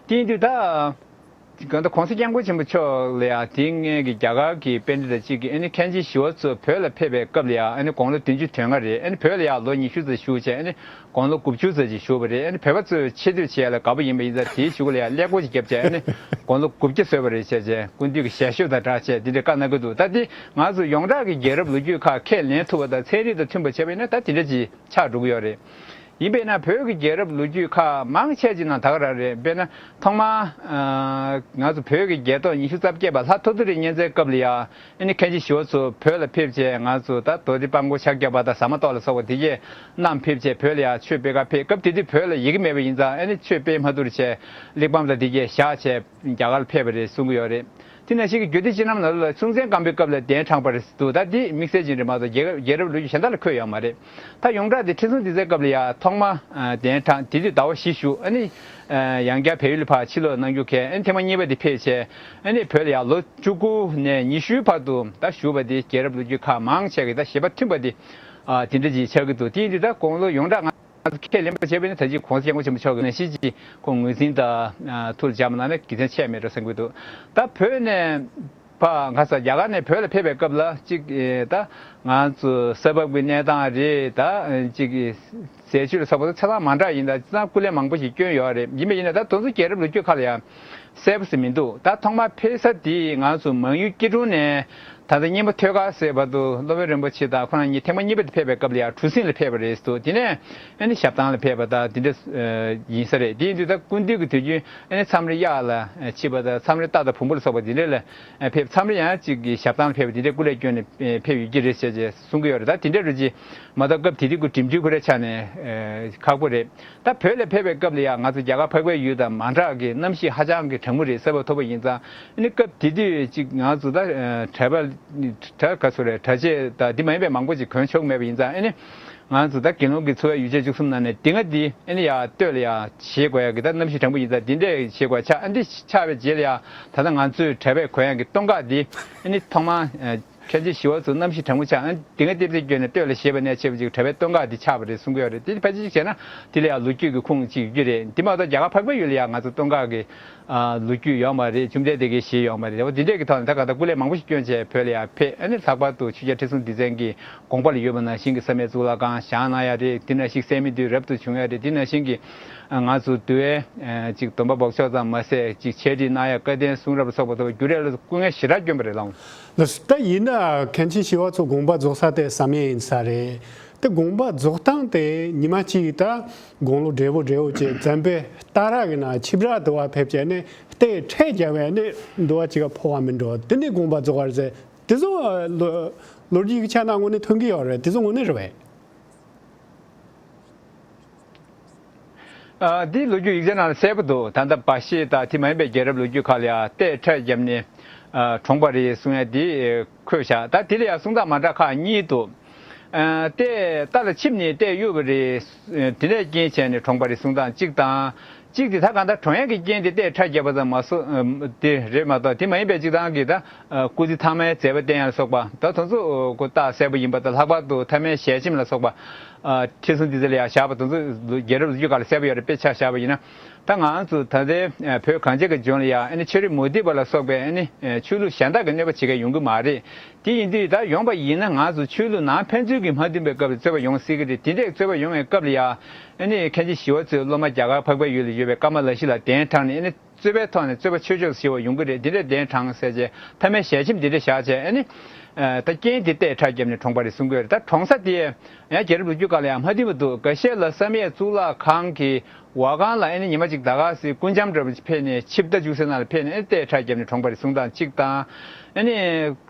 དེ་ཡིན་དུས་ད། གང་ལྟར་གོང་ས་སྐྱབས་མགོན་ཆེན་པོ་མཆོག་ལ་ཡང་དེ་སྔོན་གྱི་རྒྱ་གར་གྱི་པཎྜི་ཏ་གཅིག་གིས་ཨ་ནི་མཁན་ཆེན་ཞི་བ་འཚོ་བོད་ལ་ཕེབས་པའི་སྐབས་ལ་ཡང་ཨ་ནི་དགུང་ལོ་བདུན་ཅུ་དོན་ལྔ་རེད། ཨ་ནི་བོད་ལ་ཡང་ལོ་ཉི་ཤུ་ཙམ་བཞུགས་བྱས་ཨ་ནི་དགུང་ལོ་དགུ་བཅུ་ཙམ་ཅིག་བཞུགས་པ་རེད། ཨ་ནི་བོད་པ་ཚོས་ཆེ་བསྟོད་བྱེད་ཡ་ལ་དགའ་པོ་ཡིན་པ་ཡིན་ཙང་དེའི་གཞུག་ལ་ཡང་ཀླད་ཀོར་ཅིག་བརྒྱབ་བྱས་ཨ་ནི་དགུང་ལོ་དགུ་བརྒྱ་བཟོས་པ་རེད་བྱས་བྱས་སྐུ་མདུན་གྱི་ཞལ་ཤོབ་དང་སྦྲགས་བྱས་འདི་འདྲའི་བཀའ་གནང་གི་འདུག་ད་འདི་ང་ཚོ་ཡོངས་གྲགས་ཀྱི་རྒྱལ་རབས་ལོ་རྒྱུས་ཁག་ཁས་ལེན་ཐུབ་པ་དང་ཚན་རིག་དང་མཐུན་པ་བྱས་པ་ཡིན་ན་ད་དེ་འདྲ་ཅིག་ཆགས་འགྲོ་གི་ཡོད་རེད། ཡིན་པས་ན་བོད་ཀྱི་རྒྱལ་རབས་ལོ་རྒྱུས་ཁག་མང་ཆེ་ཅིག་ནང་ད་ག་རང་རེད། དཔེར་ན་ཐོག་མར་ཨ་ང་ཚོ་བོད་ཀྱི་རྒྱལ་ཐོག་ཉི་ཤུ་རྩ་བརྒྱད་པ་ལྷ་ཐོ་ཐོ་རི་གཉན་བཙན་སྐབས་ལ་ཡང་ཨ་ནི་མཁན་ཆེན་ཞི་བ་འཚོ་བོད་ལ་ཕེབས་བྱས་ང་ཚོ་ད་རྡོ་རྗེ་སྤང་སྐོར་ཕྱག་བརྒྱ་པ་དང་ཟ་མ་ཏོག་ལ་སོགས་པ་དེ་གས་བསྣམས་ཕེབས་བྱས་བོད་ལ་ཡང་ཆོས་སྤེལ་ག་ཕེབས། སྐབས་དེ་དུས་བོད་ལ་ཡི་གེ་མེད་པ་ཡིན་ཙང་ཨ་ནི་ཆོས་སྤེལ་མ་ཐུབ་བྱས་གླེགས་བམ་དང་དེ་གས་བཞག་བྱས་རྒྱ་གར་ལ་ཕེབས་པ་རེད་གསུང་གི་ཡོད་རེད། དེ་ནང་བཞིན་གྱི་རྒྱུད་སྡེ་སྤྱི་རྣམ་ནང་ལ་སྲོང་བཙན་སྒམ་པོའི་སྐབས་ལ་གདན་དྲངས་པ་རེད་འདུག་ད་འདི་དམིགས་བསལ་ཅན་རེད་མ་གཏོགས་རྒྱལ་རྒྱལ་རབས་ལོ་རྒྱུས་གཞན་དག་ལ་འཁོད་ཡོད་མ་རེད། ད་ཡོངས་གྲགས་དེ་ཁྲི་སྲོང་ལྡེ་བཙན་སྐབས་ལ་ཡང་ཐོག་མ་གདན་དྲངས་དེ་དུས་ཟླ་བ་བཞི་བཞུགས། ཨ་ནི་ཡང་བསྐྱར་བལ་ཡུལ་ལ་ཕར་ཕྱིར་ལོག་གནང་རྒྱུ་གས། ཨ་ནི་ཐེངས་མ་གཉིས་པ་དེ་ཕེབས་བྱས་ཨ་ནི་བོད་ལ་ཡང་ལོ་བཅུ་དགུ་ནས་ཉི་ཤུའི་བར་དུ་ད་བཞུགས་པ་དེ་རྒྱལ་རབས་ལོ་རྒྱུས་ཁག་མང་ཆེ་གི་ད་བཞེད་པ་མཐུན་པ་དེ་དེ་འདྲ་ཅིག་ཆགས་ཀྱི་འདུག་དེ་ཡིན་དུས་ད་དགུང་ལོ་ཡོངས་གྲགས་ང་ཁས་ལེན་པ་བྱས་པ་ཡིན་ན་ད་ཅི་གོང་ས་སྐྱབས་མགོན་ཆེན་པོ་མཆོག་གིས་ནང་བཞིན་གྱི་ཁོང་ངོས་འཛིན་དང་ཐུགས་ལ་འཇགས་པ་གནང་ན་དགེ་མཚན་ཆེ་མེད་འགྲོ་བསམ་གྱི་འདུག་ད་བོད་ནས་ཕར་ང་ཚོ་རྒྱ་གར་ནས་བོད་ལ་ཕེབས་པའི་སྐབས་ལ་གཅིག་ད་ང་ཚོ་ས་བབ་ཀྱི་གནས་སྟངས་རེད། ད་གཅིག་ཟས་བཅུད་ལ་སོགས་པ་ཆ་ཚང་མ་འདྲ་ཡིན། ད་ཅི་ཙང་སྐུ་ལས་མང་པོ་ཞིག་བསྐྱོན་ཡོད་རེད། ཡིན་པ་ཡིན་ན་ད་དེ་ཚོ་རྒྱལ་རབས་ལོ་རྒྱུས་ཁག་ལ་ཡང་གསལ་པོ་ཞིག་མི་འདུག་ད་ཐོག་མར་ཕེབས་ས་དེ་ང་ཚོ་མང་ཡུལ་སྐྱིད་གྲོང་ནས། ད་ལྟ་སྙན་པོ་ཐོད་དཀར་ཟེར་བར་དུ་སློབ་དཔོན་རིན་པོ་ཆེ་དང་ཁོ་རང་གཉིས་ཐེངས་མ་གཉིས་པ་དེ་ཕེབས་པའི་སྐབས་ལ་ཡང་གྲུ་གཟིངས་ལ་ཕེབས་པ་རེད་འདུག་དེ་ནས་ཨ་ནི་ཞབས་ཐང་ལ་ཕེབས་པ་དང་དེ་འདྲ་ཡིན་ས་རེད། དེ་ཡིན་དུས་ད་སྐུ་མདུན་གྱི་དུས་རྒྱུན་ཨ་ནི་མཚམས་རེ་གཡག་ལ་ཕྱིན་པ་དང་མཚམས་རེ་རྟ་དང་བོང་བུ་ལ་སོགས་པ་དེ་འདྲ་ལ་ཕེབས། མཚམས་རེ་ཡང་གཅིག་གི་ཞབས་ཐང་ལ་ཕེབས་པ་དེ་འདྲ་སྐུ་ལས་བསྐྱོན་ནས་ཕེབས་ཡོད་ཀྱི་རེད་ཟེར་བྱས་གསུང་གི་ཡོད་རེད། ད་དེ་འདྲ་རུ་ཅི་མ་གཏོགས་སྐབས་དེ་དུས་ཀྱི་འགྲིམ་འགྲུལ་ཁོ་རའི་ཆ་ནས་ཁག་པོ་རེད། ད་བོད་ལ་ཕེབས་པའི་སྐབས་ལ་ཡང་ང་ཚོ་རྒྱ་གར་འཕགས་པའི་ཡུལ་དང་མ་འདྲ་གི་གནམ་གཤིས་ཧ་ཅང་གི་གྲང་མོ་རེད་ཟེར་བ་ཐོབ་པ་ཡིན་ཙང་། ཨ་ནི་སྐབས་དེ་དུས་ཅིག་ང་ཚོ་ད་གྲྭ་པ་གྲྭ་ག་ཚོད་རེད། གྲྭ་ཆས་ད་འདི་མ་ཡིན་པའི་མང་པོ་ཅིག་གོན་ཆོག་མེད་པ་ཡིན་ཙང་། ཨ་ནི་ང་ཚོ་ད་དགེ་སློང་གི་འཚོ་བའི་ཡོ་བྱད་བཅུ་གསུམ་ནང་ནས་འདི་ང་འདི་ཨ་ནི་ཡ་སྟོད་ལ་ཡ་བཞེས་དགོས་ཡ་གི་ད་གནམ་གཤིས་གྲང་མོ་ཡིན་ཙང་འདི་འདྲས་བཞེས་དགོས་ཆགས། ཨ་འདི་ཆགས་པའི་རྗེས་ལ་ཡ་ད་ལྟ་ང་ཚོས་གྲྭ་པས་གོན་ཡ་གི་སྟོད་འགག་འདི་ཨ་ནི་ཐོག་མར། མཁན་ཆེན་ཞི་བ་འཚོ་གནམ་གཤིས་གྲང་མོ་ཆགས་ཨ་ནི་དེ་སྔ་ལྟེབ་ལྟེབ་བསྐྱོན་ནས་སྟོད་ལ་བཞེས་པ་ནས་བྱས་པ་ཅིག་གྲྭ་པའི་སྟོད་འགག་འདི་ཆགས་པ་རེད་གསུང་གི་ཡོད་རེད། དེ་ཕལ་ཆེར་ཅིག་བྱས་ན་དེ་ལ་ཡང་ལོ་རྒྱུས་ཀྱི་ཁུངས་ཅིག་ཡོད་ཀྱི་རེད། འདི་མ་གཏོགས་རྒྱ་གར་འཕགས་པའི་ཡུལ་ལ་ཡང་ང་ཚོ་སྟོད་འགག་གི་ཨ་ལོ་རྒྱུས་ཡོད་མ་རེད། ཁྱིམ་སྡེ་དེ་གའི་བཞེས་ཡོད་མ་རེད། འོ་དེ་འདྲས་ཀྱི་ཐོག་ནས་ད་ག་ད་སྐུ་ལས་མང་པོ་ཞིག་བསྐྱོན་བྱས་བོད་ལ་ཡང་ཕེབས། ཨ་ནི་ལྷག་པར་དུ་ཆོས་རྒྱལ་ཁྲི་སྲོང་ལྡེ་བཙན་གྱི་དགོངས་པ་ལ་ཡོད་པ་ནང་བཞིན་གྱི་བསམ་ཡས་གཙུག་ལག་ཁང་བཞེངས་གནང་ཡ་རེད། དེ་ནང་བཞིན་གསན་མི་དེ་རབ་ཏུ་བྱུང་ཡ་རེད། དེ་ནང་བཞིན་གྱི་ང་ཚོ་འདུལ་བའི་ཅིག་སྡོམ་པ་འབོགས་ཆོག་ཙམ་མ་ཟད་ཅིག་འཆད་ཁྲིད་གནང་ཡ་བཀའ་བསྟན་གསུང་རབ་ལ་སོགས་པ་ཐོག་རྒྱུན་རིང་ལ་སྐུ་ངལ་ཞེ་དྲག་བསྐྱོན་པ་རེད་ལགས། ལགས་སོ། ད་ཡིན་ན་མཁན་ཆེན་ཞི་བ་འཚོ་དགོངས་པ་རྫོགས་ས་དེ་བསམ་ཡས་ཡིན་ས་རེད། དེ་དགོངས་པ་རྫོགས་སྟངས་དེ་ཉི་མ་གཅིག་ད་དགུང་ལོ་བགྲེས་པོ་བགྲེས་པོ་བྱས་འཛམ་བུའི་རྟ་ར་གི་ནང་ཆིབས་ར་དུ་བ་ཕེབས་བྱས་ནས་རྟའི་ཁྲལ་རྒྱབ་པས་ནས་འདུལ་བ་ཅིག་ག་འཕོ་བ་མི་འགྲོ། དེ་ནས་དགོངས་པ་རྫོགས་པ་རེད་ཟེར། དེ་ཚོ་ལོ་ལོ་རྒྱུས་ཀྱི་ཆ་ནས་དངོས་གནས་ཐོན་གྱི་ཡོད་རེད། དེ་ཚོ་དངོས་གནས་རེད་པས། ཨ་འདི་ལོ་རྒྱུས་ཡིག་ཆ་ནང་ལ་གསལ་པོ་འདུག་ད་ལྟ་སྦ་བཞེད་དང་དེ་མ་ཡིན་པའི་རྒྱལ་རབས་ལོ་རྒྱུས་ཁག་ལ་ཡང་རྟའི་ཁྲལ་བརྒྱབ་ནས་ཨ་གྲོངས་པ་རེད་གསུང་ཡ་འདི་འཁོད་བཞག་ད་དེ་ལ་ཡང་གསུང་སྟངས་མ་འདྲ་ཁག་གཉིས་འདུག་ཨ་རྟའི་རྟ་ལ་ཆིབས་ནས་རྟས་གཡུགས་པ་རེད། དེ་ནས་རྐྱེན་བྱས་ནས་གྲོངས་པ་རེད་གསུང་སྟངས་གཅིག་དང་། གཅིག་དེ་ད་གང་ལྟར་གྲོངས་ཡ་གི་རྐྱེན་དེ་རྟའི་ཁྲལ་བརྒྱབ་པ་ཙམ་མ་གཏོགས་དེ་རེད་མ་གཏོགས་དེ་མ་ཡིན་པའི་གཅིག་དང་གི་ད་སྐུ་ཚེ་ཐ་མའི་མཛད་པ་བསྟན་ཡ་ལ་སོགས་པ་ད་དེ་ཚོ་གོ་རྟགས་གསལ་པོ་ཡིན་པ་དང་ལྷག་པར་དུ་ཐ་མའི་ཞལ་ཆེམས་ལ་སོགས་པ། ཨ་ཁྲི་སྲོང་ལྡེ་བཙན་ལ་ཡང་བཞག་པ་དང་ཚོ་རྒྱལ་རབས་ལོ་རྒྱུས་སྒང་ལ་གསལ་པོ་ཡོད་རེད། དཔེ་ཆ་བཞག་པ་ཡིན་ན། ད་ང་ཚོ་ད་ལྟའི་བོད་གངས་ཅན་གྱི་ལྗོངས་ལ་ཡང་ཨ་ནི་ཆོས་རིག་མུ་སྟེགས་པ་ལ་སོགས་པའི་ཨ་ནི་ཆོས་ལུགས་གཞན་དག་གི་གནོད་པ་བྱེད་མཁན་ཡོང་གི་མ་རེད། དེ་ཡིན་དུས་ད་ཡོང་པ་ཡིན་ན་ང་ཚོ་ཆོས་ལུགས་ནང་ཕན་ཚུན་གྱི་མ་མཐུན་པའི་སྐབས་ལ་རྩོད་པ་ཡོང་སྲིད་ཀྱི་རེད། དེ་འདྲའི་རྩོད་པ་ཡོང་བའི་སྐབས་ལ་ཡང་ཨ་ནི་མཁན་ཆེན་ཞི་བ་འཚོའི་སློབ་མ་རྒྱ་གར་འཕགས་པའི་ཡུལ་ལ་ཡོད་པའི་ཀ་མ་ལ་ཤཱི་ལ་གདན་དྲངས་ནས་ཨ་ནི། རྩོད་པའི་ཐོག་ནས་རྩོད་པ་ཆོས་ཕྱོགས་སུ་ཞི་བ་ཡོང་གི་རེད། འདི་འདྲའི་གདན་དྲངས་ཟེར་བྱས་མཐའ་མའི་ཞལ་ཆེམས་འདི་འདྲ་བཞག་བྱས་ཨ་ནི། ད་རྐྱེན་དེ་རྟའི་ཁྲལ་བརྒྱབ་ནས་གྲོངས་པ་རེད་གསུང་གི་ཡོད་རེད། ད་གྲོངས་ས་དེ་ཡང་རྒྱལ་རབས་ལོ་རྒྱུས་སྒང་ལ་ཡང་མ་མཐུན་པ་འདུག་འགའ་ཤས་ལ་བསམ་ཡས་གཙུག་ལག་ཁང་གི་འོག་ཁང་ལ་ཨ་ནི་ཉི་མ་གཅིག་ཟླ་སྐར་ཟེར་སྐུ་འཆམ་འདྲ་པོ་ཕེབས་ནས་ཆིབས་རྟ་བཅུག་སའི་ནང་ལ་ཕེབས་ནས་ཨ་ནི་རྟའི་ཁྲལ་བརྒྱབ་ནས་གྲོངས་པ་རེད་གསུང་སྟངས་གཅིག་དང་། ཨ་ནི།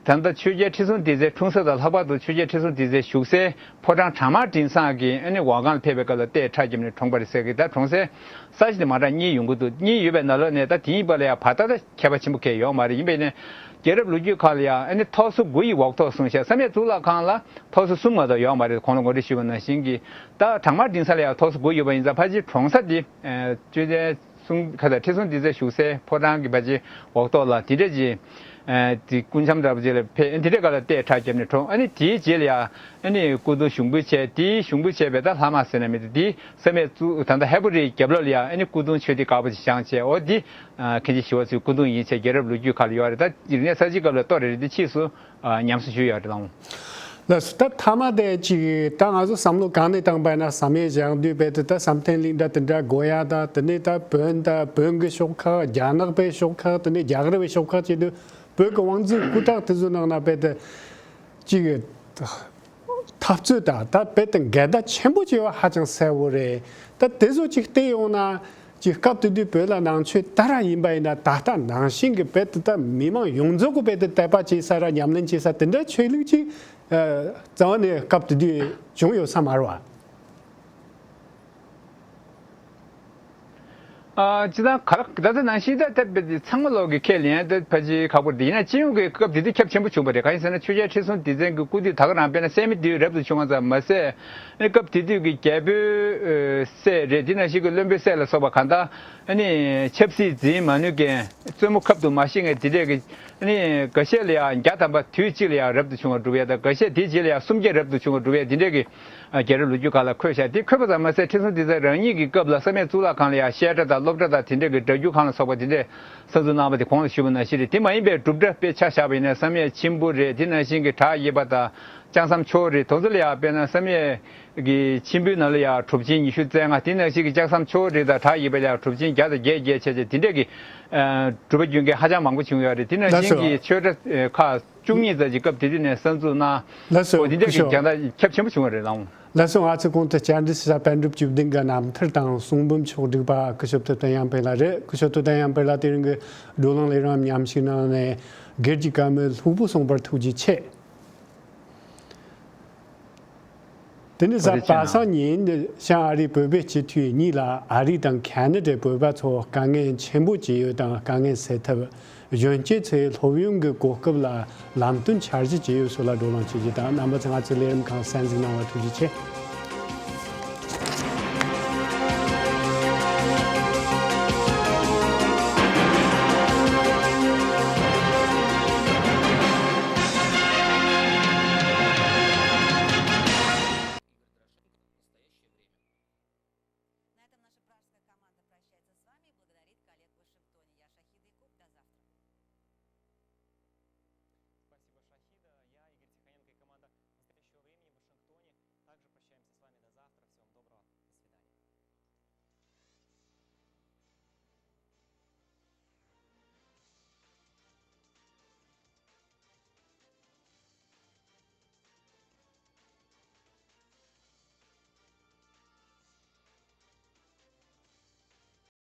ད་ལྟ་ཆོས་རྒྱལ་ཁྲི་སྲོང་ལྡེ་བཙན་འཁྲུངས་ས་དང་ལྷག་པར་དུ་ཆོས་རྒྱལ་ཁྲི་སྲོང་ལྡེ་བཙན་བཞུགས་སའི་ཕོ་བྲང་བྲག་དམར་འབྲིང་ཚང་གི་ཨ་ནི་འོག་ཁང་ལ་ཕེབས་པའི་སྐབས་ལ་རྟའི་ཁྲལ་བརྒྱབ་ནས་གྲོངས་པ་རེད་ཟེར་གི། ད་གྲོངས་སའི་ས་གཞི་དེ་མ་འདྲ་གཉིས་ཡོང་གི་འདུག་གཉིས་ཡོད་པའི་ནང་ལོགས་ནས་ད་དེ་གཉིས་བར་ལ་ཡང་བར་ཐག་ད་ཁྱད་པར་ཆེན་པོ་གང་ཡང་ཡོད་མ་རེད། ཡིན་པས་ནས་རྒྱལ་རབས་ལོ་རྒྱུས་ཁག་ལ་ཡང་ཨ་ནི་ཐོག་སོ་དགུ་ཡི་འོག་ཐོག་གསུངས་ཤག་བསམ་ཡས་གཙུག་ལག་ཁང་ལ་ཐོག་སོ་གསུམ་མ་གཏོགས་ཡོད་མ་རེད། གོང་ལ་ངོ་སྤྲོད་ཞུས་པ་ནང་བཞིན་གྱི་ད་བྲག་དམར་འབྲིང་ཚང་ལ་ཡང་ཐོག་སོ་དགུ་ཡོད་པ་ཡིན་ཙང་ཕལ་ཆེར་གྲོངས་ས་དེ་ཆོས་རྒྱལ། གསུང་ཁ་ད་ཁྲི་སྲོང་ལྡེ་བཙན་བཞུགས་སའི་ཕོ་བྲང་གི་བ་ཅི་འོག་ཐོག་ལ་དེ་འདྲ་ཅིག་དེ་སྐུ་འཆམ་འདྲ་པོ་ཅིག་ལ་ཕེབས། དེ་འདྲ་ག་ལ་རྟའི་ཁྲལ་བརྒྱབ་ནས་གྲོངས། ཨ་ནི་དེའི་རྗེས་ལ་ཡང་ཨ་ནི་སྐུ་གདུང་ཞུགས་འབུལ་བྱས། དེའི་ཞུགས་འབུལ་བྱས་པའི་ད་ལྷ་མ་ཟེར་ན་མི་འདུག་དེ་བསམ་ཡས་གཙུག་ད་ལྟ་ཧས་པོ་རིའི་རྒྱབ་ལོགས་ལ་ཡང་ཨ་ནི་སྐུ་གདུང་མཆོད་རྟེན་དཀར་པོ་ཅིག་བཞེངས་བྱས། འོ་དེ་མཁན་ཆེན་ཞི་བ་འཚོའི་སྐུ་གདུང་ཡིན་བྱས་རྒྱལ་རབས་ལོ་རྒྱུས་ཁག་ལ་ཡོད་རེད། ད་རིག་གནས་གསར་བརྗེའི་སྐབས་ལ་གཏོར་རེ་རེ་དེ་ཕྱིས་སུ། ཉམས་སུ་ཞུས་ཡོད་རེད་ལགས། ལགས་སོ། ད་མཐའ་མ་དེ་ཅིག་ད་ང་ཚོ་བསམ་བློ་གང་ནས་བཏང་པ་ཡིན་ན་བསམ་ཡས་བཞེངས་དུས་རྦད་དེ་ད་བསམ་གཏན་གླིང་འདྲ་དེ་འདྲ་དགོས་ཡ་ད་དེ་ནས་ད་བོན་ད་བོན་གྱི་ཤོག་ཁག་རྒྱ་ནག་པའི་ཤོག་ཁག་དེ་ནས་རྒྱ་གར་བའི་ཤོག་ཁག་བྱེད་དུས་བོད་ཀྱི་དབང་འཛིན་སྐུ་དྲག་དེ་ཚོའི་ནང་ན་རྦད་དེ་ཅིག་འཐབ་རྩོད་དང་ད་རྦད་དེ་འགལ་ཟླ་ཆེན་པོ་བྱས་པ་ཧ་ཅང་གསལ་བོ་རེད། ད་དེ་ཚོ་ཅིག་བལྟས་ཡོང་ན། ཅིག་སྐབས་དེ་དུས་བོད་ལ་ནང་ཆོས་དར་ར་ཡིན་པ་ཡིན་ན་ད་ལྟ་ནང་བཞིན་གྱི་རྦད་དེ་ད་མི་མང་ཡོངས་རྫོགས་ཀྱི་རྦད་དེ་དད་པ་བྱེད་ས་ར་ཉམས་ལེན་བྱེད་ས་དེ་འདྲ་ཆོས་ལུགས་ཅིག་ཨ་རྩ་བ་ནས་སྐབས་དེ་དུས་བྱུང་ཡོད་ས་མ་རེད་བ། ཨ་སྤྱིར་བཏང་ག་ལ་ད་ལྟ་ནང་བཞིན་ད་ད་རྦད་དེ་ཚང་མ་ལོག་གི་ཁས་ལེན་ད་ཕལ་ཆེར་ཁག་པོ་རེད། ཡིན་ན་སྤྱི་ཡོངས་ཀྱི་སྐབས་དེ་དུས་ཁྱབ་ཆེན་པོ་བྱུང་བ་རེད། གང་ཡིན་ཟེར་ན་ཆོས་རྒྱལ་ཁྲི་སྲོང་ལྡེ་བཙན་གྱི་སྐུ་དུས་ད་ག་རང་དཔེར་ན་གསལ་མི་དུས་རབ་ཏུ་བྱུང་བ་ཙམ་མ་ཟད། ཨ་ནི་སྐབས་དེ་དུས་ཀྱི་རྒྱལ་པོའི་ཨ་སྲས་རེད། དེ་ནང་བཞིན་གྱི་བློན་པོའི་སྲས་ལ་སོགས་པ་གང་ལྟར་ཨ་ནི་ཆབ་སྲིད་འཛིན་མ་ནུས་མཁན། རྩོད་མོ་ཁབ་ཏུ་མ་ཤེས་མཁན་དེ་འདྲས་ཀྱི་ཨ་ནི་འགའ་ཤས་ལ་ཡང་བརྒྱ་ཐམ་པ་དུས་གཅིག་ལ་ཡང་རབ་ཏུ་བྱུང་བ་སྒྲུབ་ཡས་དང་། འགའ་ཤས་དེའི་རྗེས་ལ་ཡང་སུམ་བརྒྱ་རབ་ཏུ་བྱུང་བ་སྒྲུབ་ཡས་དེ་འདྲས་ཀྱི་ཨ་རྒྱལ་རབས་ལོ་རྒྱུས་ཁག་ལ་འཁོད་བཞག་དེ་འཁོད་པ་ཙམ་མ་ཟད་ཁྲི་སྲོང་ལྡེ་བཙན་རང་ཉིད་ཀྱི་སྐབས་ལ་བསམ་ཡས་གཙུག་ལག་ཁང་ལ་ཡང་བཤད་གྲྭ་དང་སློབ་གྲྭ་དང་དེ་འདྲས་ཀྱི་སྒྲ་སྒྱུར་ཁང་ལ་སོགས་པ་དེ་འདྲས་གསར་འཛུགས་གནང་བ་དེ་གོང་ལ་ཞུས་པ་ནང་བཞིན་རེད། དེ་མ་ཡིན་པའི་སྒྲུབ་གྲྭ་དཔེ་ཆ་བཞག་པ་ཡིན་ན་བསམ་ཡས་མཆིམས་ཕུ་རེད། དེ་ནང་བཞིན་གྱི་བྲག་གཡས་པ་དང་ལྕང་ཟམ་ཆོས་རེད། དེ་ཚོ་ལ་ཡང་དཔེར་ན་བསམ་ཡས་ཀྱི་མཆིམས་ཕུའི་ནང་ལ་ཡང་གྲུབ་ཆེན་ཉི་ཤུ་རྩ་ལྔ། དེ་ནང་བཞིན་གྱི་ལྕགས་ཟམ་ཆོས་རེད་དང་བྲག་གཡས་པ་ལ་ཡང་གྲུབ་ཆེན་བརྒྱ་དང་བརྒྱད་བརྒྱད་བྱས་བྱས་དེ་འདྲས་ཀྱི་སྒྲུབ་པ་བརྒྱུད་མཁན་ཧ་ཅང་མང་པོ་བྱུང་ཡོད་རེད། དེ་ནང་བཞིན་གྱི་ཆོས་གྲྭ་ཁག་ བཅུ་གཉིས་ཙམ་གྱི་སྐབས་དེ་དུས་ནས་གསར་འཛུགས་གནང་། ལགས་སོ། འོ་དེ་འདྲ་གི་སྐུ་ཞབས། རྒྱང་ཐག་ཁྱབ་ཆེན་པོ་བྱུང་བ་རེད་ལགས། ལགས་སོ། ང་ཚོ་གོང་དུ་བཅར་འདྲི་ཞུ་ས་པཎ་གྲུབ་བཅུ་བདུན་གྱི་རྣམ་ཐར་དང་གསུང་འབུམ་ཕྱོགས་བསྒྲིགས་པ་སྐུ་ཞབས་ཐུབ་བསྟན་དབྱངས་འཕེལ་ལགས་རེད། སྐུ་ཞབས་ཐུབ་བསྟན་དབྱངས་འཕེལ་ལགས་དེ་རིང་གི་བགྲོ་གླེང་ལས་རིམ་མཉམ་ཞུགས་གནང་ནས་སྒེར་གྱི་བཀའ་མོལ་ལྷུག་པོ་གསུངས་པར་ཐུགས་རྗེ་ཆེ། དེ་ནི་གཟའ་པ་སངས་ཉིན་བྱང་ཨ་རིའི་བོད་པའི་སྤྱི་འཐུས་གཉིས་ལ་ཨ་རི་དང་ཁ་ན་ཌའི་བོད་པ་ཚོ་དཀའ་ངལ་ཆེན་པོ་ཅི་ཡོད་དང་དཀའ་ངལ་སེལ་ཐབས། གཞོན་སྐྱེས་ཚོའི་སློབ་ཡོན་གྱི་གོ་སྐབས་ལ་ལམ་སྟོན་འཆར་གཞི་ཅི་ཡོད་སོགས་ལ་བགྲོ་གླེང་བྱེད་རྒྱུ་དང་། རྣམ་པ་ཚོས་ང་ཚོའི་ལས་རིམ་ཁག་གསན་གཟིགས་གནང་བར་ཐུགས་རྗེ་ཆེ།